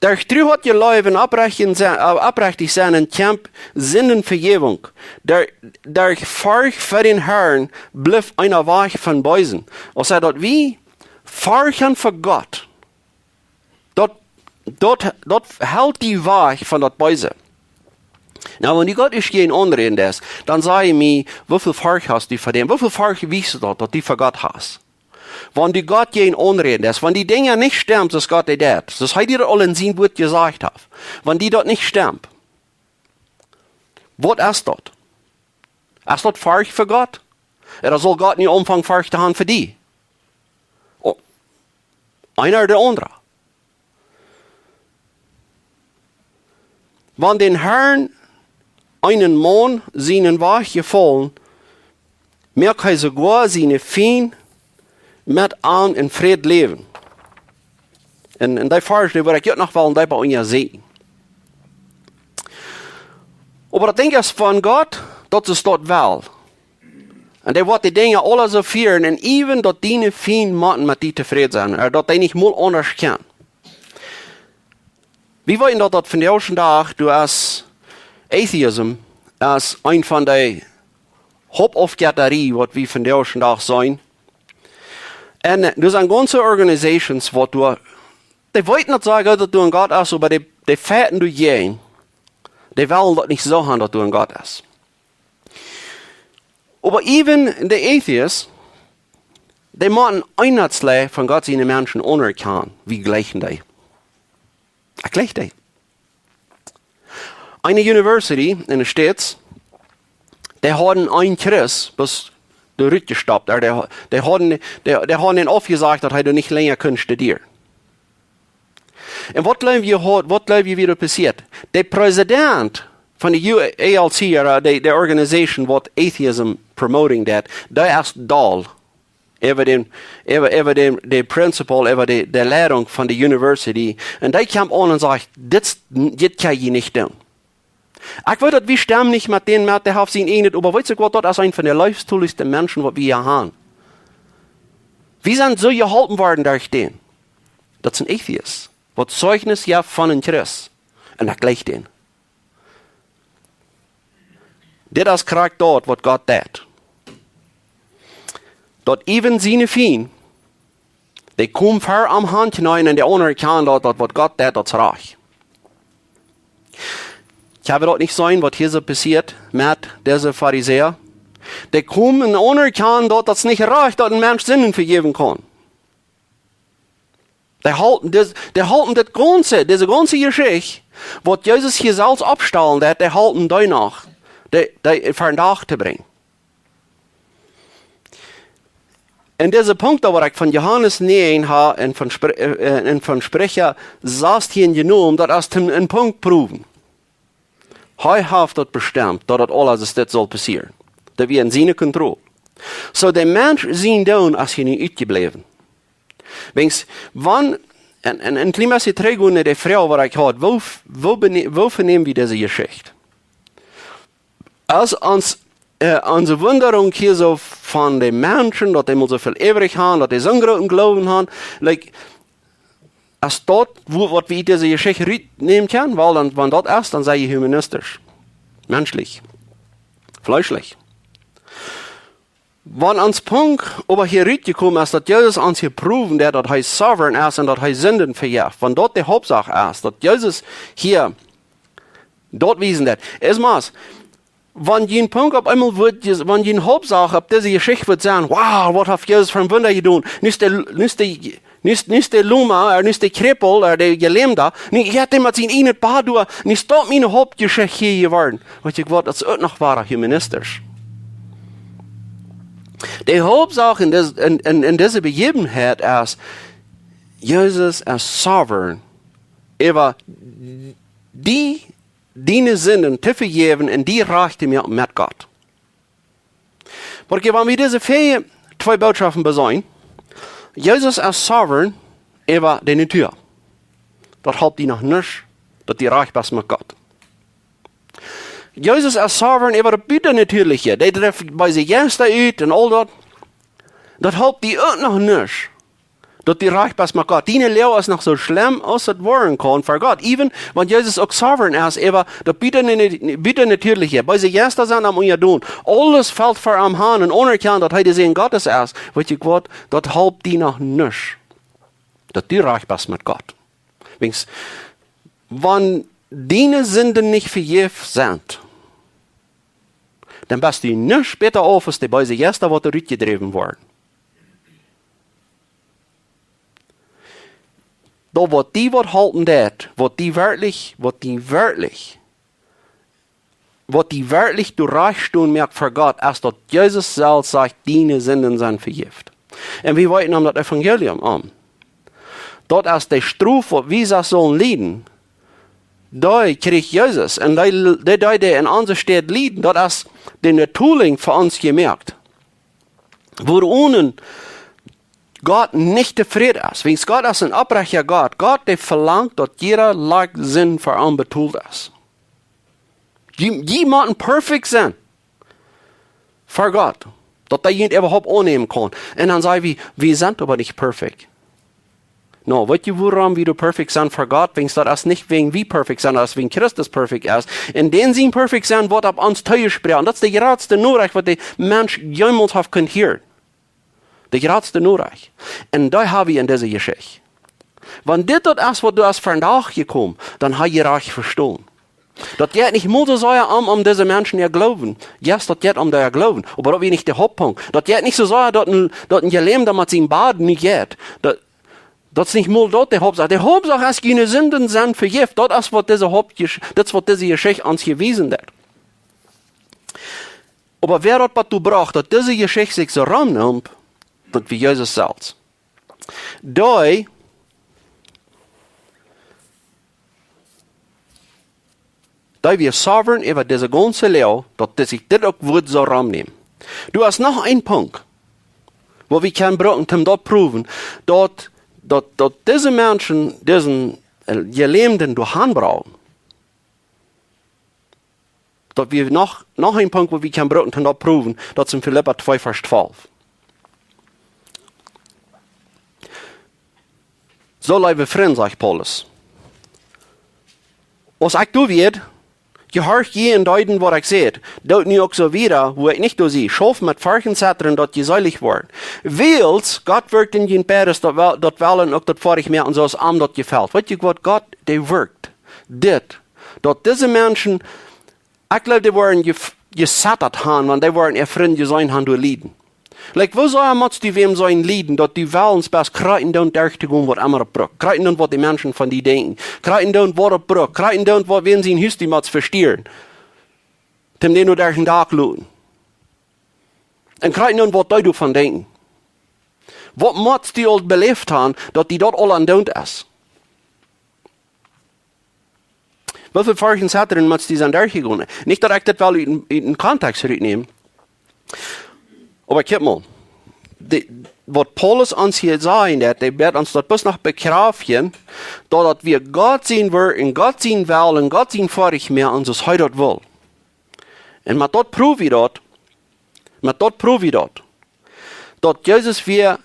Derch tru haft je Läwen oprechtich sennen, äh, oprechtich sennen un kjemt Sindenvejäwunk. Der, derch Forcht fa dän Herrn blift eena wajch von Beesen. Aus hee daut wie Forcht fa Gott, daut, daut, daut helt die wajch von daut Beese. No, wan du Gott ieescht jäajen aunräden deist, dan saj mie, woo väl Forcht hast du fa däm? Woo väl Forcht wieet daut, daut du fa Gott hast? Wan du Gott jäajen aunräden deist, wan dee Dinja nich stemmen, soo aus Gott dee deit, soo aus hee die daut aul en sien Wuat jesajcht haft, wan die daut nich stemmt, waut es daut? Es daut Forcht fa Gott? Ooda saul Gott nu aunfangen Forcht to haben fa die? Oh, eena ooda de aundra. Wan dän Herrn eenen Maun sienen Wajch jefaulen, moakt hee soogoa siene Fiend met am en Fräd läwen. Un, un dee Varsch, dee wudd ekj uk noch wellen deepa unjasäkjen. Oba daut Dinkj es von Gott, daut es daut well. Un dee woat de Dinja aula soo fieren un even daut diene Fiend motten met die tofräd sennen, ooda daut dee nich mol aundasch kjennen. Wie weeten daut, daut vondoag dän Dach, doa es Atheism, es een von de Hauptaufjettarie, waut wie vondoag dän Dach seenen. Un doa sent gaunze organizations, waut doa, dee weeten daut, sajen, daut doa een Gott es, oba dee, dee fechten doajäajen. Dee wellen daut nich soo haben, daut doa een Gott es. Oba even de Atheists, dee motten eenjemol von Gott siene Menschen aunerkjanen, wie jleichen dee. Ekj jleich dee. Eene University en de States, dee hauden een Christ, bat doa rutjestoppt, ooda dee, dee hauden, dee, dee hauden am aufjesajcht, daut hee doa nich lenja kunn studieren. Un waut jleew jie haud, waut jleew jie wia passieet? De Präsident von de U A L C, ooda de, de organization waut atheism promoting deed, dee es doll äwa dän, äwa, äwa dän, de principal, äwa de, de Leidunk von de University. Un dee kjemt aun un sajcht: "Dit, dit kjenn jie nich doonen." Ekj weet, daut wie stemmen nich met dän met, dee haft sien eejnet, oba weetst waut, daut es een von de leeftoolichste Menschen, waut wie hia haben. Wie sent soo jeholpen worden derch dän. Daut es een Atheist, waut Zeichnis jeft von een Christ. Un ekj jleich dän. Dit es krakjt daut, waut Gott deit. Daut even siene Fiend, dee komen ver am han kjneeen un dee aunerkjanen daut, daut waut Gott deit, daut es rajcht. Kjenn wie daut nich seenen, waut hia soo passieet met dise Farisäa? Dee komen un aunerkjanen daut, daut es nich rajcht, daut een Mensch Sinden vejäwen kaun. Dee halpen dit, dee halpen dit gaunze, dise gaunze Jeschicht, waut Jesus hia selfst oppstalen deed, dee halpen dee noch, dee, dee vondoag to brinjen. Un dise Punkt, waut ekj von Johanes näajen hab un von Spr-, äh, äh, un von Spricha sastieen jenomen, daut es een, een Punkt prowen. Hee haft daut bestemt, daut daut aules dit saul passieren. Daut wia en siene Kontroll. Soo, de Mensch sien Doonen es hia nich utjebläwen. Wiels, wan, en, en, en kjlien bät trigj gonen no de Froag waut ekj haud, woo, woo, bene- woo veneem wie dise Jeschicht? Aus ons, äh, onse Wunderunk hia soo von de Menschen, daut dee mol soo väl äwrich han, daut dee soon grooten Gloowen han, like, aus daut, woo, waut wie ut dise Jeschicht rutnämen kjennen, well, dan, wan daut es, dan sie jie humanistisch, menschlich, fleeschlich. Wan ons Punkt oba hia rutjekomen es, daut Jesus ons hia prowen deed, daut hee sovereign es un daut hee Sinden vejeft, wan daut de Hauptsach es, daut Jesus hia daut wiesen deed. Es mau, wan jie een Punkt opp eemol wudd, wan jie een Hauptsach opp dise Jeschicht wudd sennen, wow, waut haft Jesus fa een Wunda jedonen? Nu es de, nu es de, nu es, nu es de Loma, äh, nu es de Kjrippel, äh, de Jelämda, nu jeit hee met sien ieejnet Bad doa, nu es daut miene Hauptjeschicht hia jeworden. Weet jie waut, daut es uk noch wada humanistisch. De Hauptsach en dis-, en, en, en dise Bejäwenheit es, Jesus es sovereign äwa die, diene Sinden to vejäwen un die rajcht to moaken met Gott. Wiels wan wie dise väl twee Bootschoften beseenen, Jesus es sovereign äwa de Natua. Daut halpt die noch nuscht, daut du rajcht best met Gott. Jesus es sovereign äwa daut Butenatieeliche. Dee drift beese Jeista ut un aul daut. Daut halpt die uk noch nuscht, daut du rajcht best met Gott. Diene Loag es noch soo schlemm aus et woaren kaun fa Gott. Even wan Jesus uk sovereign es äwa daut Buten-, Butenatieeliche. Beese Jeista sent am unjadon. Aules felt ver am han un aunerkjant daut hee de Sän Gottes es. Weet jie waut? Daut halpt die noch nuscht, daut du rajcht best met Gott. Wiels, wan diene Sinden nich vejäft sent, dan best du nich bäta auf aus de beese Jeista, waut doa rutjedräwen woaren. Daut waut die waut halpen deit, waut die werkjlich, waut die werkjlich, waut die werkjlich doa rajcht stonen moakt ver Gott, es daut Jesus selfst sajcht, diene Sinden sent vejäft. Un wie weeten om daut Evangelium om. Daut es de Strof, waut wie sest sullen lieden, dee kjrieech Jesus. Un dee, dee, dee, dee en onse Städ lieden, daut es de Betolinj fa ons jemoakt. Wuaronen Gott nich tofräd es. Wiels Gott es een oprechta Gott. Gott, dee velangt, daut jieda Lak Sind fa am betolt es. Jie, jie motten perfekt sennen ver Gott, daut hee junt äwahaupt aunnämen kaun. Un dan saj wie, wie sent oba nich perfekt. No, weet jie, wuarom wie doa perfekt sent ver Gott? Wiels daut es nich wäajen wie perfekt sent, daut es wäajen Christus perfekt es. Un dän sien perfekt sennen woat opp ons toojesproaken. Daut es de jratste Norecht, waut de Mensch jemols haft kunt hieren. De jratste Norecht. Un dee ha wie en dise Jeschicht. Wan dit daut es, waut du hast vondoag jekomen, dan ha jie rajcht vestonen. Daut jeit nich mol soo sea om, om dise Menschen äa Gloowen. Yes, daut jeit om äa Gloowen. Oba daut wia nich de Hauptpunkt. Daut jeit nich soo sea, daut een, daut een Jelämda met sien Bad nu jeit. Daut, daut es nich mol daut de Hauptsach. De Hauptsach es, june Sinden sent vejäft. Daut es, waut dise Hauptjesch-, daut es, waut dise Jeschicht ons jewiesen haft. Oba wäa daut bat doa brocht, daut dise Jeschicht sikj soo romnämt, daut wia Jesus selfst. Dee, dee wia sovereign äwa dise gaunze Loag, daut dee sikj dit uk wudd soo romnämen. Doa es noch een Punkt, waut wie kjennen brucken, om daut prowen, daut, daut, daut dise Menschen, disen, äh, Jelämden doahan brochten. Daut wia noch, noch een Punkt, waut wie kjennen brucken, om daut prowen, daut es en Filippa twee, Varsch twalf. Soo, leewe Frind, sajcht Paulus, aus ekj doa wia, jehorcht jie un deeden, waut ekj säd. Doot nu uk soo wieda, wua ekj nich doa sie. Schauft met Forcht un Zettren, daut jie seelich woaren. Wiels Gott wirkjt en junt beides, daut Wel-, daut Wellen uk daut Foadich moaken, soo aus am daut jefelt. Weet jie waut? Gott, dee wirkjt dit, daut dise Menschen, ekj jleew, dee woaren jef-, jesettat han, wan dee woaren äa Frind jeseenen han doa lieden. Like, woo soo motst du wäm seenen lieden, daut du wellens best krakjt doonen derch to gonen, waut emma daut brukt. Krakjt doonen, waut de Menschen von die denkjen. Krakjt doonen, waut daut brukt. Krakjt doonen, waut wäm sien Hus du motst vesteeren. Dän doa derch daut Dak loten. Un krakjt doonen, waut dee doavon denkjen. Waut motst du aul beläft han, daut die daut aul aundoont es? Woo väl Forcht un Zettren motst du sennen derchjegonen? Nich, daut ekj dit well ut, ut dän Kontext rutnäm. Oba kjikj mol. de, waut Paulus ons hia sajen deit, dee woat ons daut bloos noch bekjräftjen, daut daut wia Gott sien Wuat un Gott sien Wellen un Gott sien Forcht mea aus hee daut wull. Un met daut proow wie daut, met daut proow wie daut, daut Jesus wia,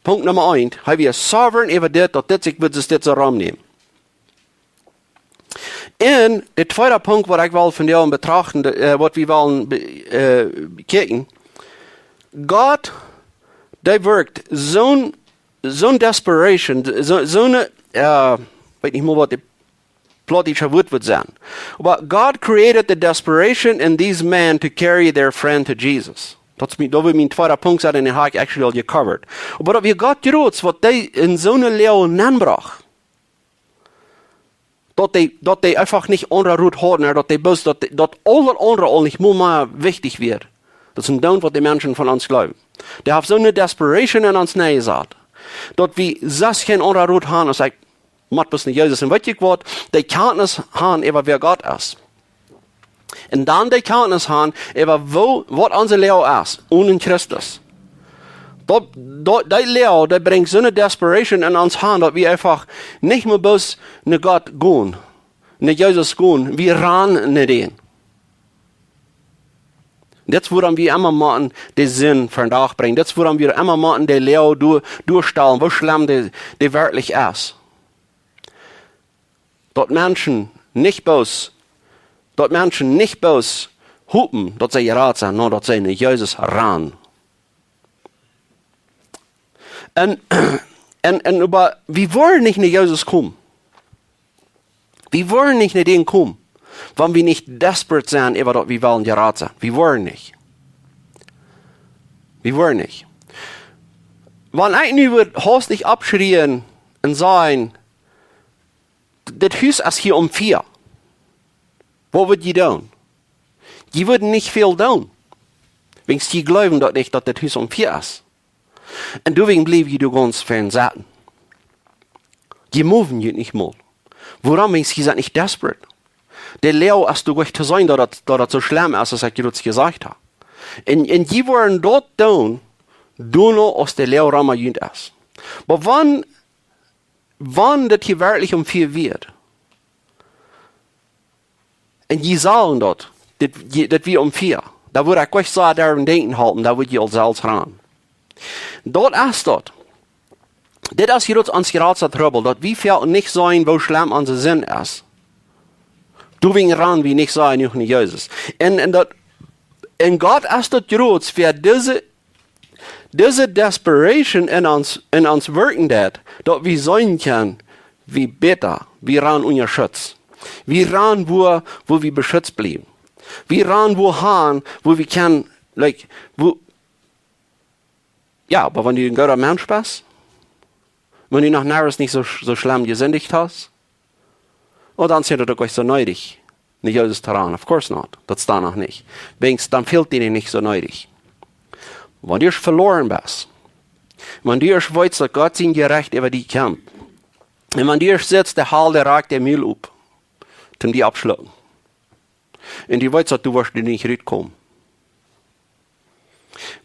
Punkt Numma eent, hee wia sovereign äwa dit, daut dit sikj wudd, dit soo romnämen. Un de tweede Punkt, waut ekj well vondoag betrachten, de, äh, waut wie wellen be-, äh, bekjikjen, Gott, dee wirkjt soon, soon desperation, soo, soon, äh, weet nich mol, waut de plautdietsche Wuat wudd sennen. But God created the desperation in these men to carry their friend to Jesus. Daut es mien, daut wia mien tweeda Punkt, un dän hab ekj actually aul gecovert. Oba daut wia Gott jroots, waut dee en soone Loag nenbrocht. Daut dee, daut dee eefach nich aundra Rot hauden, daut dee bloos, daut, daut aul daut aundre aul nich mol mea wichtich wia. Daut es een Doont, waut de Menschen von ons jleewen. Dee haft soone desperation en ons nenjesat, daut wie sest kjeen aundra Rot haben, aus ekj mott bloos no Jesus. Un weet jie waut? De Kjantnis haben äwa wäa Gott es. Un dan de Kjantnis haben äwa woo, waut onse Loag es, onen Christus. Daut, daut, dee Loag, dee brinjt soone desperation en ons aun, daut wie eefach nich mea bloos no Gott gonen, no Jesus gonen, wie rannen no dän. Dit es wuarom wie emma motten de Sind vondoag brinjen. Dit es wuarom wie emma motten de Loag doa-, doastalen, woo schlemm dee, dee werkjlich es. Daut Menschen nich bloos, daut Menschen nich bloos hopen, daut see jerat sent, nä, daut see no Jesus rannen. Un, un, un oba wie woaren nich no Jesus komen. Wie woaren nich no dän komen, wan wie nich desperate sent äwa daut wie wellen jerat sennen. Wie woaren nich. Wie woaren nich. Wan ekj nu wudd haustich oppschrieen un sajen, dit Hus es hia om Fia. Waut wudd jie doonen? Jie wudden nich väl doonen. Wiels jie jleewen daut nich, daut dit Hus om Fia es. Un doawäajen bliew jie doa gaunz fein sitten. Jie moven junt nich mol. Wuarom? Wiels jie sent nich desperate. De Loag es doa goanich to seenen, daut daut, daut daut soo schlemm es, aus ekj jrods jesajcht hab. Un, un jie woaren daut doonen, doano aus de Loag rom junt es. Oba wan, wan dit hia werkjlich om Fia wia, un jie sagen daut, dit, jie, daut wia om Fia, dan wudd ekj goanich soo doaräwa denkjen halpen, dan wudd jie aul selfst rannen. Daut es daut. Dit es hia daut ons jratsta Trubbel, daut wie väl nich seenen, woo schlemm onse Sind es. Doawäajen rannen wie nich soo jenuach no Jesus. Un, un daut, un Gott es daut jroots, wäa dise dise desperation en ons, en ons wirkjen deit, daut wie seenen kjennen, wie bäta, wie rannen unja Schutz. Wie rannen, wua, wua wie beschutzt bliewen. Wie rannen, wua han, wua wie kjennen, like, wua, jo, oba wan du een gooda Mensch best, wan du noch niemols nich soo, soo schlemm jesindicht hast, un dan es daut uk nich soo needich, no Jesus to rannen. Of course not. Daut es dan noch nich. Wiels dan fält die nich soo needich. Wan du ieescht veloaren best, wan du ieescht weetst, daut Gott sien Jerecht äwa die kjemt, un wan du ieescht sitst, de Hal, dee rakt de Mul op, toom die oppschlucken. Un du weetst, daut du woascht doa nich rutkomen.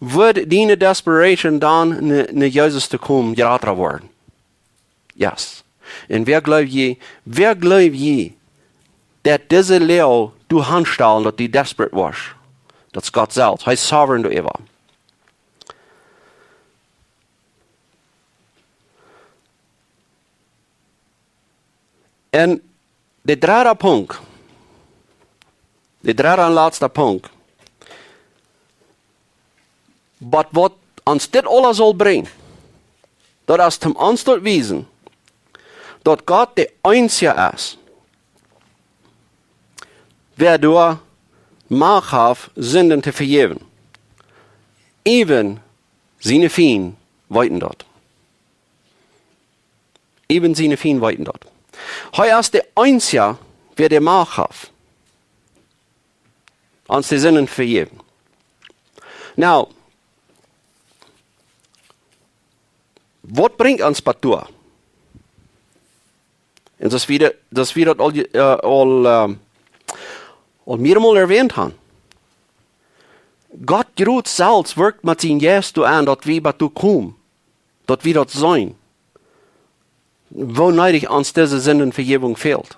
Wudd diene desperation dan no, no Jesus to komen, jrata woaren? Yes. Un wäa jleew jie, wäa jleew jie, daut dise Loag doa hanstalen, daut du desperate woascht? Daut es Gott selfst. Hee es sovereign doaräwa. Un de dredda Punkt, de dredda un latsta Punkt, waut, waut ons dit aules saul brinjen, daut es toom ons daut wiesen, daut Gott de eensja es, wäa doa Macht haft, Sinden to vejäwen. Äwen siene Fiend weeten daut. Äwen siene Fiend weeten daut. Hee es de eensja, wäa de Macht haft, ons de Sinden vejäwen. Nu, waut brinjt ons bat doa? Un daut wie, daut wie daut aul, äh, aul, äh, aul mearemol erwähnt haben. Gott jrod selfst wirkjt met sienen Jeist doa aun, daut wie bat doa komen, daut wie daut seenen, woo needich ons dise Sindenvejäwunk fält.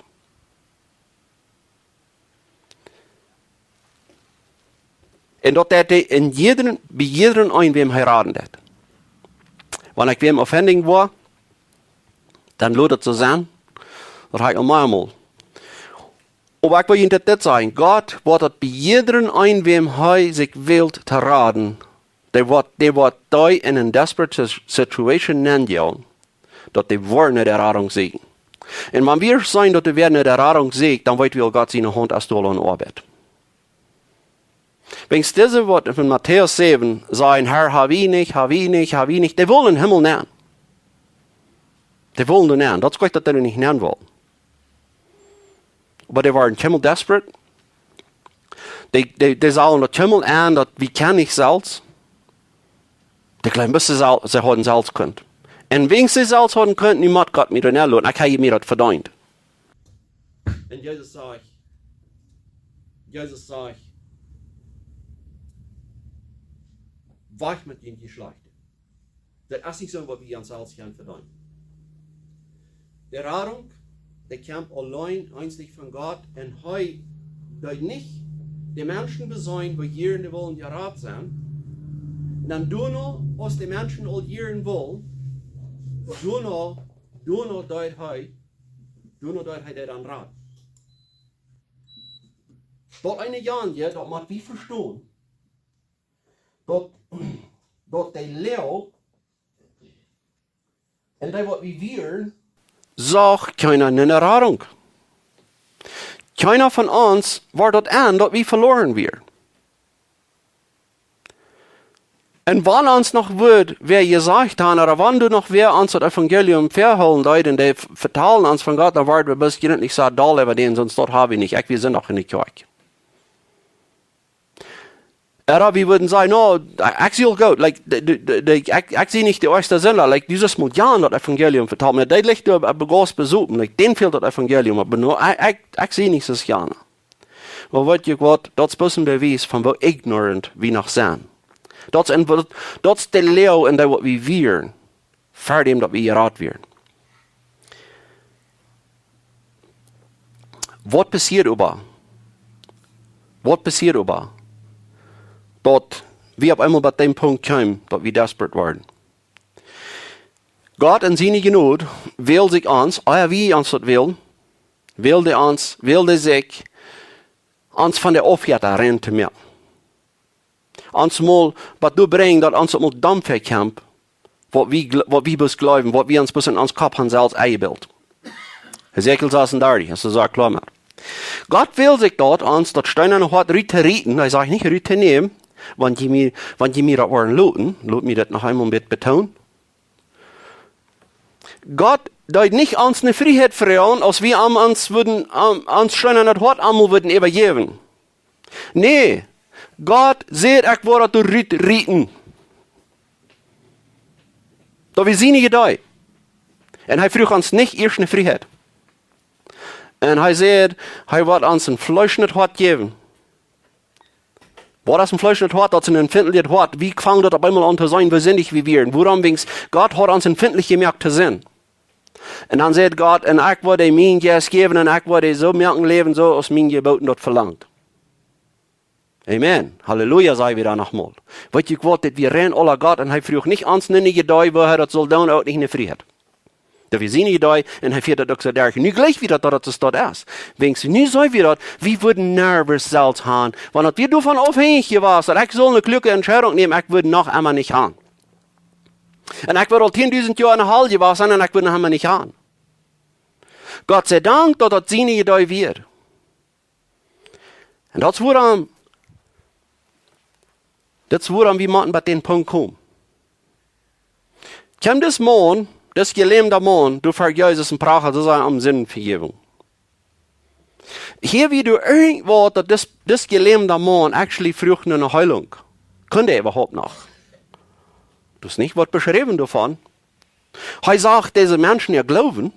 Un daut deit hee en jiedren, bie jiedren een, wäm hee raden deit. Wan ekj wäm offending woa, dan lot et soo sennen. Daut hab ekj aul meamol. Oba ekj well junt dit, dit sajen. Gott woat daut bie jiedren een, wäm hee sikj wält to raden, dee woat, dee woat dee en eene desperate si-, situation nenjäwen, daut dee woaren no de Radunk sieekjen. Un wan wie seenen, daut dee woaren no de Radunk sieekjen, dan weet wie aul, Gott siene Haunt es doa aul aun Oabeit. Wäajens dise, waut en Matäus säwen sajen: "Herr, hab wie nich, hab wie nich, hab wie nich", dee wullen em Himmel nenn. Dee wullen doa nenn. Daut es goot, daut dee nich nenn wullen. Oba dee wieren kjeenmol desperate. Dee, dee, dee sagen daut kjeenmol aun, daut wie kjennen nich selfst. Dee jleewen, bat see sel-, see hauden selfst kunt. Un wäajens see selfst hauden kunt, nu mott Gott mie doa nenn loten. Ekj hab mie daut vedeent. Un Jesus sajcht, Jesus sajcht: "Wajch met junt, jie Schlajchte." Daut es nich soo, waut wie ons selfst kjennen vedeenen. De Radunk, dee kjemt auleen eenzich von Gott, un hee deit nich de Menschen beseenen, waut jieren wullen jerat sennen. Un dan doano, aus de Menschen aul jieren wullen, doano, doano deit hee, doano deit hee dee dan raden. Daut eene Joa, daut mott wie vestonen, daut, daut de Läw un dee, waut wie wieren, sach kjeena ne Radunk. Kjeena von ons wort daut aun, daut wie veloaren wieren. Un wan ons noch wudd wäa jesajcht han, ooda wan doa noch wäa ons daut Evangelium väahoolen deed un dee v-, vetalen ons von Gott, dan worden wie bloos jrintlich soo doll äwa dän, sonst daut hab wie nich. Ekj, wie sent noch en de Kjoakj. Ooda wie wudden sajen: "No, ekj sie aul goot, like, de, de, de, de, ekj, ekj sie nich de ieeschte Sinda, like, dee es mol jan daut Evangelium vetalt, oba dee licht doa, äh, begaust besopen, like, dän fält daut Evangelium, oba no, ekj, ekj, ekj sie nich soo jan." Oba weet jie waut, daut es bloos een Bewies von woo ignorant wie noch sent. Daut es een, daut, daut es de Läw en dee, waut wie wieren, ver däm daut wie jerat wieren. Waut passieet oba? Waut passieet oba? Daut wie opp eemol bie dän Punkt kjeemen, daut wie desperate worden. Gott en siene Jnod wäld sikj ons, ooda wie ons daut wullen, wäld hee ons, wäld hee sikj, ons von de Aufjetta rein to moaken. Ons mol waut doa brinjen, daut ons mol dan vekjemt, waut wie jl-, waut wie bloos jleewen, waut wie ons bloos en ons Kopp han selfst enjebilt. Hesekiel sasendartich, es soo kloa met. Gott wäld sikj daut, ons daut steenane Hoat rut to rieten, hee sajcht nich rut to nämen, wan jie mie, wan jie mie daut woaren loten, lot mie daut noch eemol een bät betoonen. Gott deed nich ons ne Frieheit froagen, aus wie am ons wudden, am, ons steenanet Hoat emol wudden äwajäwen. Nä, Gott säd: "Ekj woa daut doa rut rieten." Daut wia siene Idee. Un hee fruach ons nich ieescht ne Frieheit. Un hee säd, hee woat ons een fleeschnet Hoat jäwen. Waut es een fleeschnet Hoat? Daut es een empfintlichet Hoat. Wie fungen daut opp eemol aun to sennen, woo sindich wie wieren. Wuarom? Wäajens Gott haud ons empfintlich jemoakt to sennen. Un dan sajcht Gott: "Un ekj woa die mienen Jeist jäwen un ekj woa die soo moaken läwen, soo aus miene Jeboten daut velangt." Amen. Halleluja, saj wie dan noch mol. Weet jie waut, dit wia rein aula Gott un hee fruach nich ons ne Idee, woo hee daut sull doonen, uk nich ne Frieheit. Daut wia siene Idee un hee fieed daut uk soo derch. Nu jleich wie daut, daut et soo es. Wäajens nu saj wie daut, wie wudden never selfst han. Wan daut wia doavon aufhenjich jewast, daut ekj sull ne kluake Entscheidunk nämen, ekj wudd noch emma nich han. Un ekj wudd aul tieendusent Joa en de Hal jewast sennen un ekj wudd noch emma nich han. Gott sie Dank, daut daut siene Idee wia. Un daut es wuarom, daut es wuarom wie motten bie dän Punkt komen. Kjeem dis Maun, dis jelämda Maun, doa ver Jesus un prachad to sennen om Sindenvejäwunk. Hia wia doa irjentwaut, daut dis, dis jelämda Maun actually fruach no ne Heilunk. Kunn hee äwahaupt noch? Daut es nich waut beschräwen doavon. Hee sach dise Menschen äa Gloowen.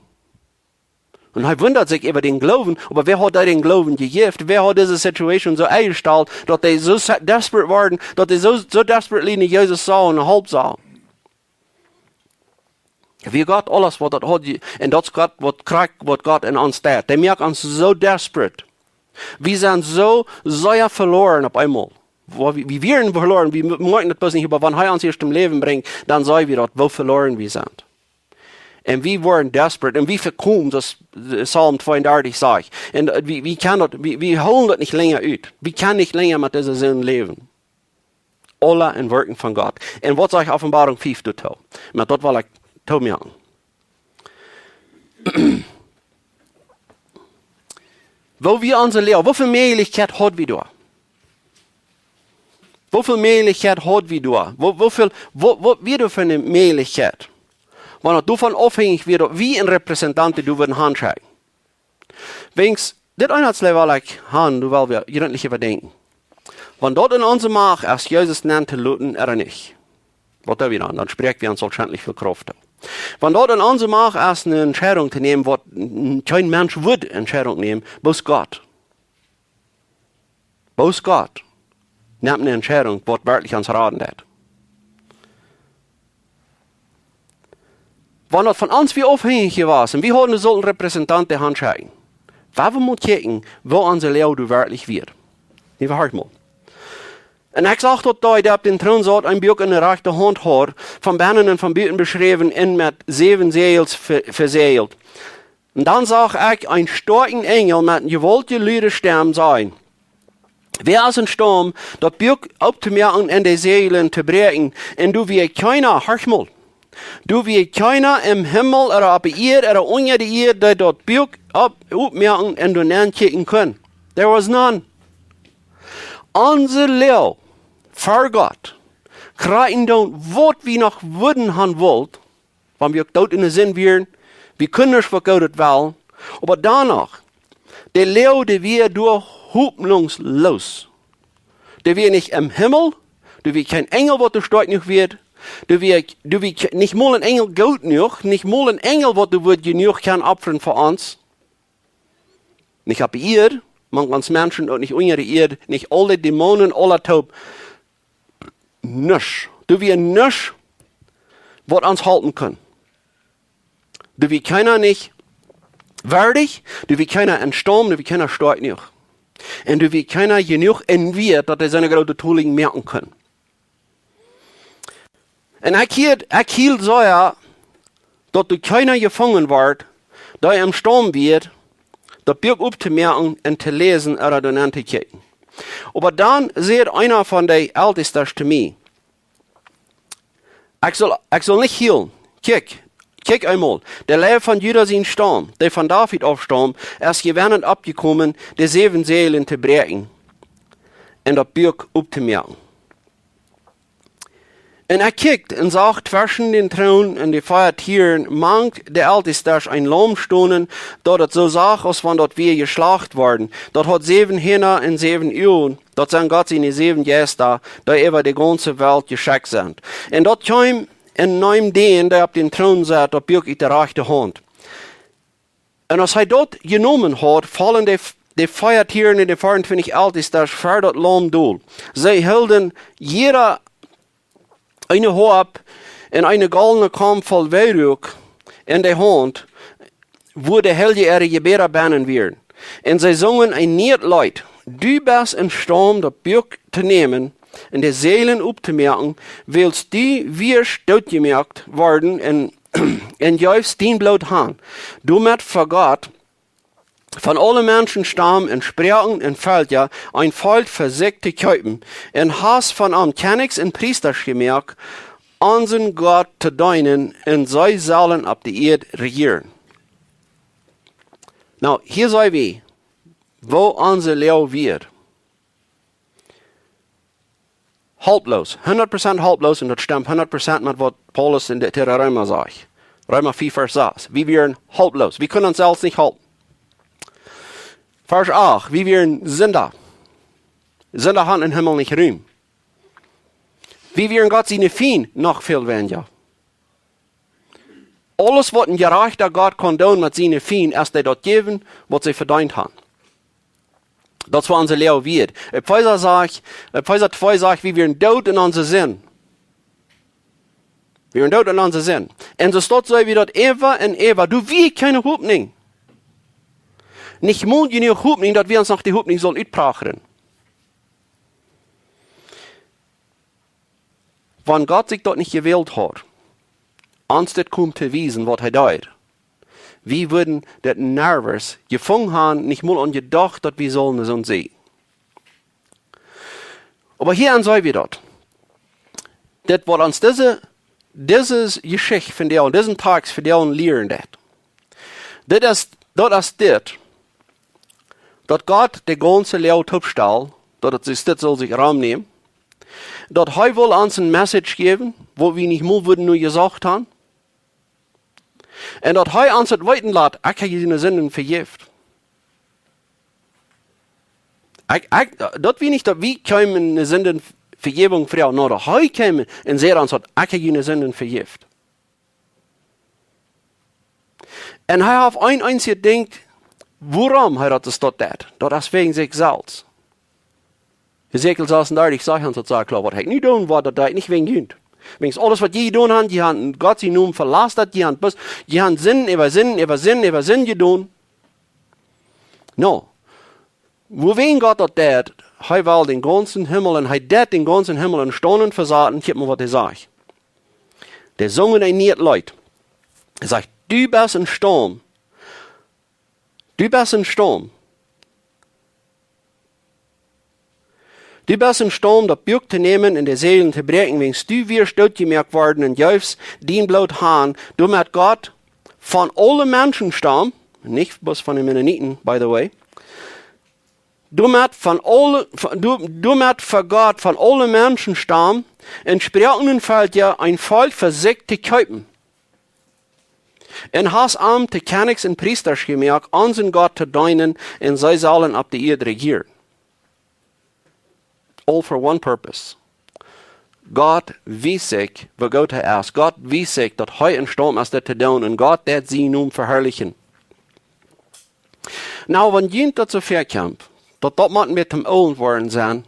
Un hee wundat sikj äwa dän Gloowen, oba wäa haud dee dän Gloowen jejäft? Wäa haud dise Situation soo enjestalt, daut dee soo se- desperate worden, daut dee soo, soo desperate lieden Jesus saul un Help saul? Wie Gott aules waut daut haud, je- un daut es Gott waut krakjt, waut Gott en ons deit. Dee moakt ons soo desperate. Wie sent soo sea veloaren opp eemol. Woo wie, wie wieren veloaren, wie moakjen daut bloos nich, oba wan hee ons ieescht em Läwen brinjt, dan seenen wie daut, woo veloaren wie sent. Un wie woaren desperate un wie vekomen, soo aus Psalm tweeundartich sajcht. Un, äh, wie, wie kjennen daut, wie, wie hoolen daut nich lenja ut. Wie kjennen nich lenja met dise Sind läwen. Aula en Werkjen von Gott. Un waut sajcht Openboarunk fief doatoo? Met daut well ekj toomoaken. Woo wie onse Läw, woo väl Mäajlichkjeit haud wie doa? Woo väl Mäajlichkjeit haud wie doa? Woo, woo väl, woo, waut wia doa fa eene Mäajlichkjeit? Wan et doavon aufhenjich wia, daut wie een Repräsentant doa wudden hanschekjen. Wäajens dit Eenheitsläwen well ekj han, doa well wie gründlich äwadenkjen. Wan daut en onse Macht es, Jesus nenn to loten ooda nich. Waut doo wie dan? Dan spräakj wie ons wahrscheinlich väl Krauft too. Wan daut en onse Macht es, eene Entscheidunk to nämen, waut n-, kjeen Mensch wudd Entscheidunk nämen, bloos Gott. Bloos Gott nemt eene Entscheidunk, waut werkjlich ons raden deit. Wan daut von ons wia aufhenjich jewast un wie hauden sellen Repräsentant hanschekjen, woo wie motten kjikjen, woo onse Läw doa werkjlich wia. Nich wua, horcht mol. Un ekj sach daut dee, dee opp dän Troon saut, een Buak en de rajchte Haunt haud, von bennen un von buten beschräwen un met säwen Säajels ve-, vesieejelt. Un dan sach ekj een stoakjen Enjel met eene jewaultje lude Stemm sajen: Wäa es em Staum, daut Buak opptomoaken un de Säajels to bräakjen? Un doa wia kjeena, horcht mol, doa wia kjeena em Himmel ooda opp de Ieed ooda unja de Ieed, dee daut Buak opp-, oppmoaken un doa nenn kjikjen kunn. There was none. Onse Läw ver Gott, krakjt dan waut wie noch wudden han wullt, wan wie uk doot en de Sind wieren, wie kunnen nuscht waut Goodet wellen, oba dan noch, de Läw, dee wia doa hopninjsloos. Dee wia nich em Himmel, doa wia kjeen Enjel, waut doa stoakj jenuach wia, doa wia, doa wia kje-, nich mol een Enjel goot jenuach, nich mol een Enjel, waut doa wudd jenuach kjennen opfren fa ons. Nich opp de Ieed, mank ons Menschen, uk nich unja de Ieed, nich aul de Dämonen, aula toop. Nuscht. Doa wia nuscht, waut ons halpen kunn. Doa wia kjeena nich wieedich, doa wia kjeena em Staum, doa wia kjeena stoakj jenuach. Un doa wia kjeena jenuach en Wieet, daut hee soone groote Tolinj moaken kunn. Un ekj hield, ekj hield soo, jo, daut doa kjeena jefungen wort, dee em Staum wia, daut Buak opptomoaken un to läsen ooda doa nenn to kjikjen. Oba dan säd eena von de Eltestasch to mie: Ekj saul, ekj saul nich hielen. Kjikj, kjikj eemol, de Leew von Juda sien Staum, dee von David aufstaumt, es jewennent oppjekomen, de säwen Säajels to bräakjen un daut Buak opptomoaken. Un ekj kjikjt un sach tweschen dän Troon un de vea Tieren mank de Eltestasch een Laum stonen, daut et soo sach, aus wan daut wia jeschlacht worden. Daut haud säwen Hieena un säwen Uagen. Daut sent Gott siene säwen Jeista, dee äwa de gaunze Welt jeschekjt sent. Un daut kjeem un neem dän, dee opp dän Troon saut, daut Buak ut de rajchte Haunt. Un aus hee daut jenomen haud, follen de, de vea Tieren un de veeauntwintich Eltestasch ver daut Laum dol. See hilden jieda eene Hoap un eene goldne Kaum voll Weiruak en de Haunt, wua de Heilje äare Jebäda bennen wieren. Un see sungen een nieet Leet: Du best em Staum, daut Buak to nämen un de Säajels opptomoaken, wiels du wieescht dootjemoakt worden un, un jeefst dien Bloot han, doamet ver Gott von aule Menschen, Staum un Sproaken un Velkja een Volkj fa sikj to kjeepen, un hast von an Kjennichs un Priestasch jemoakt, onsen Gott to deenen, un see sellen opp de Ieed rejieren. Nu, hia seenen wie, woo onse Läw wia. Helploos, hundat Prozent helploos, un daut stemt hundat Prozent met waut Paulus en de, to de Reema sajcht. Reema fief, Varsch sas. Wie wieren helploos. Wie kunnen ons selfst nich halpen. Varsch acht, wie wieren Sinda. Sinda hauden em Himmel nich Rum. Wie wieren Gott siene Fiend, noch väl weinja. Aules waut een jerajchta Gott kaun doonen met siene Fiend, es dee daut jäwen, waut see vedeent haben. Daut es waut onse Läaje wia. Efeesa sajcht, Efeesa twee sajcht, wie wieren doot enn onse Sind. Wie wieren doot enn onse Sind. Un soo steit, soo wie daut äwa un äwa. Doa wia kjeene Hopninj. Nich mol jenuach Hopninj, daut wie ons noch dee Hopninj sullen utprachren. Wan Gott sikj daut nich jewält haud, ons dit kjemt to wiesen, waut hee deed, wie wudden dit nirjens jefungen haben, nich mol aun jedocht, daut wie sullen soo sennen. Oba hia aun see wie daut. Dit waut ons dise, dise Jeschicht von dee, disen Text von dee lieren deit. Dit es, daut es dit, daut Gott de gaunze Läaje toopstalt, daut et sikj, dit saul sikj Rum nämen, daut hee well ons een Message jäwen, waut wie nich mol wudden nu jesocht haben, un daut hee ons et weeten lat, ekj hab diene Sinden vejäft. Ekj, ekj, daut wie nich, daut wie kjeemen ne Sindenvejäwunk froagen, nä, daut hee kjeem un säd ons daut, ekj hab diene Sinden vejäft. Un hee haft een eensjet Dinkj, wuarom hee daut es daut deit. Daut es wäajen sikj selfst. Hesekiel sasundartich sajcht ons daut soo kloa, waut hee nu doonen woat, daut deit nich wäajen junt. Wäajen aules waut jie jedonen haben, jie haben Gott sienen Nomen velastat, jie haben bloos, jie haben Sind äwa Sind äwa Sind äwa Sind jedonen. Nä. Wuawäajen Gott daut deit, hee well dän gaunzen Himmel un hee deit dän gaunzen Himmel en Staunen vesaten, kjikj mol waut hee sajcht. Dee sungen een nieet Leet. Hee sajcht, du best een Staum. Du best een Staum. Du best een Staum, daut Buak to nämen un de Säajlen to bräakjen, wäajen du wieescht dootjemoakt worden un jeefst dien Bloot han, doamet Gott von aule Menschenstaum, nich bloos von de Mennoniten, by the way, doamet von aule, von, do-, doamet fa Gott von aule Menschenstaum un Sproaken un Velkja een Volkj fa sikj to kjeepen. Un hast an to Kjennichs un Priestasch jemoakt, onsen Gott to deenen, un see sellen opp de Ieed rejieren. All for one purpose. Gott wiest sikj, woo goot hee es. Gott wiest sikj, daut hee em Staut es, dit to doonen. Un Gott deit sienen Nomen veharlichen. Nu, wan junt daut soo väakjemt, daut daut mau een bät om oolt woaren sennen.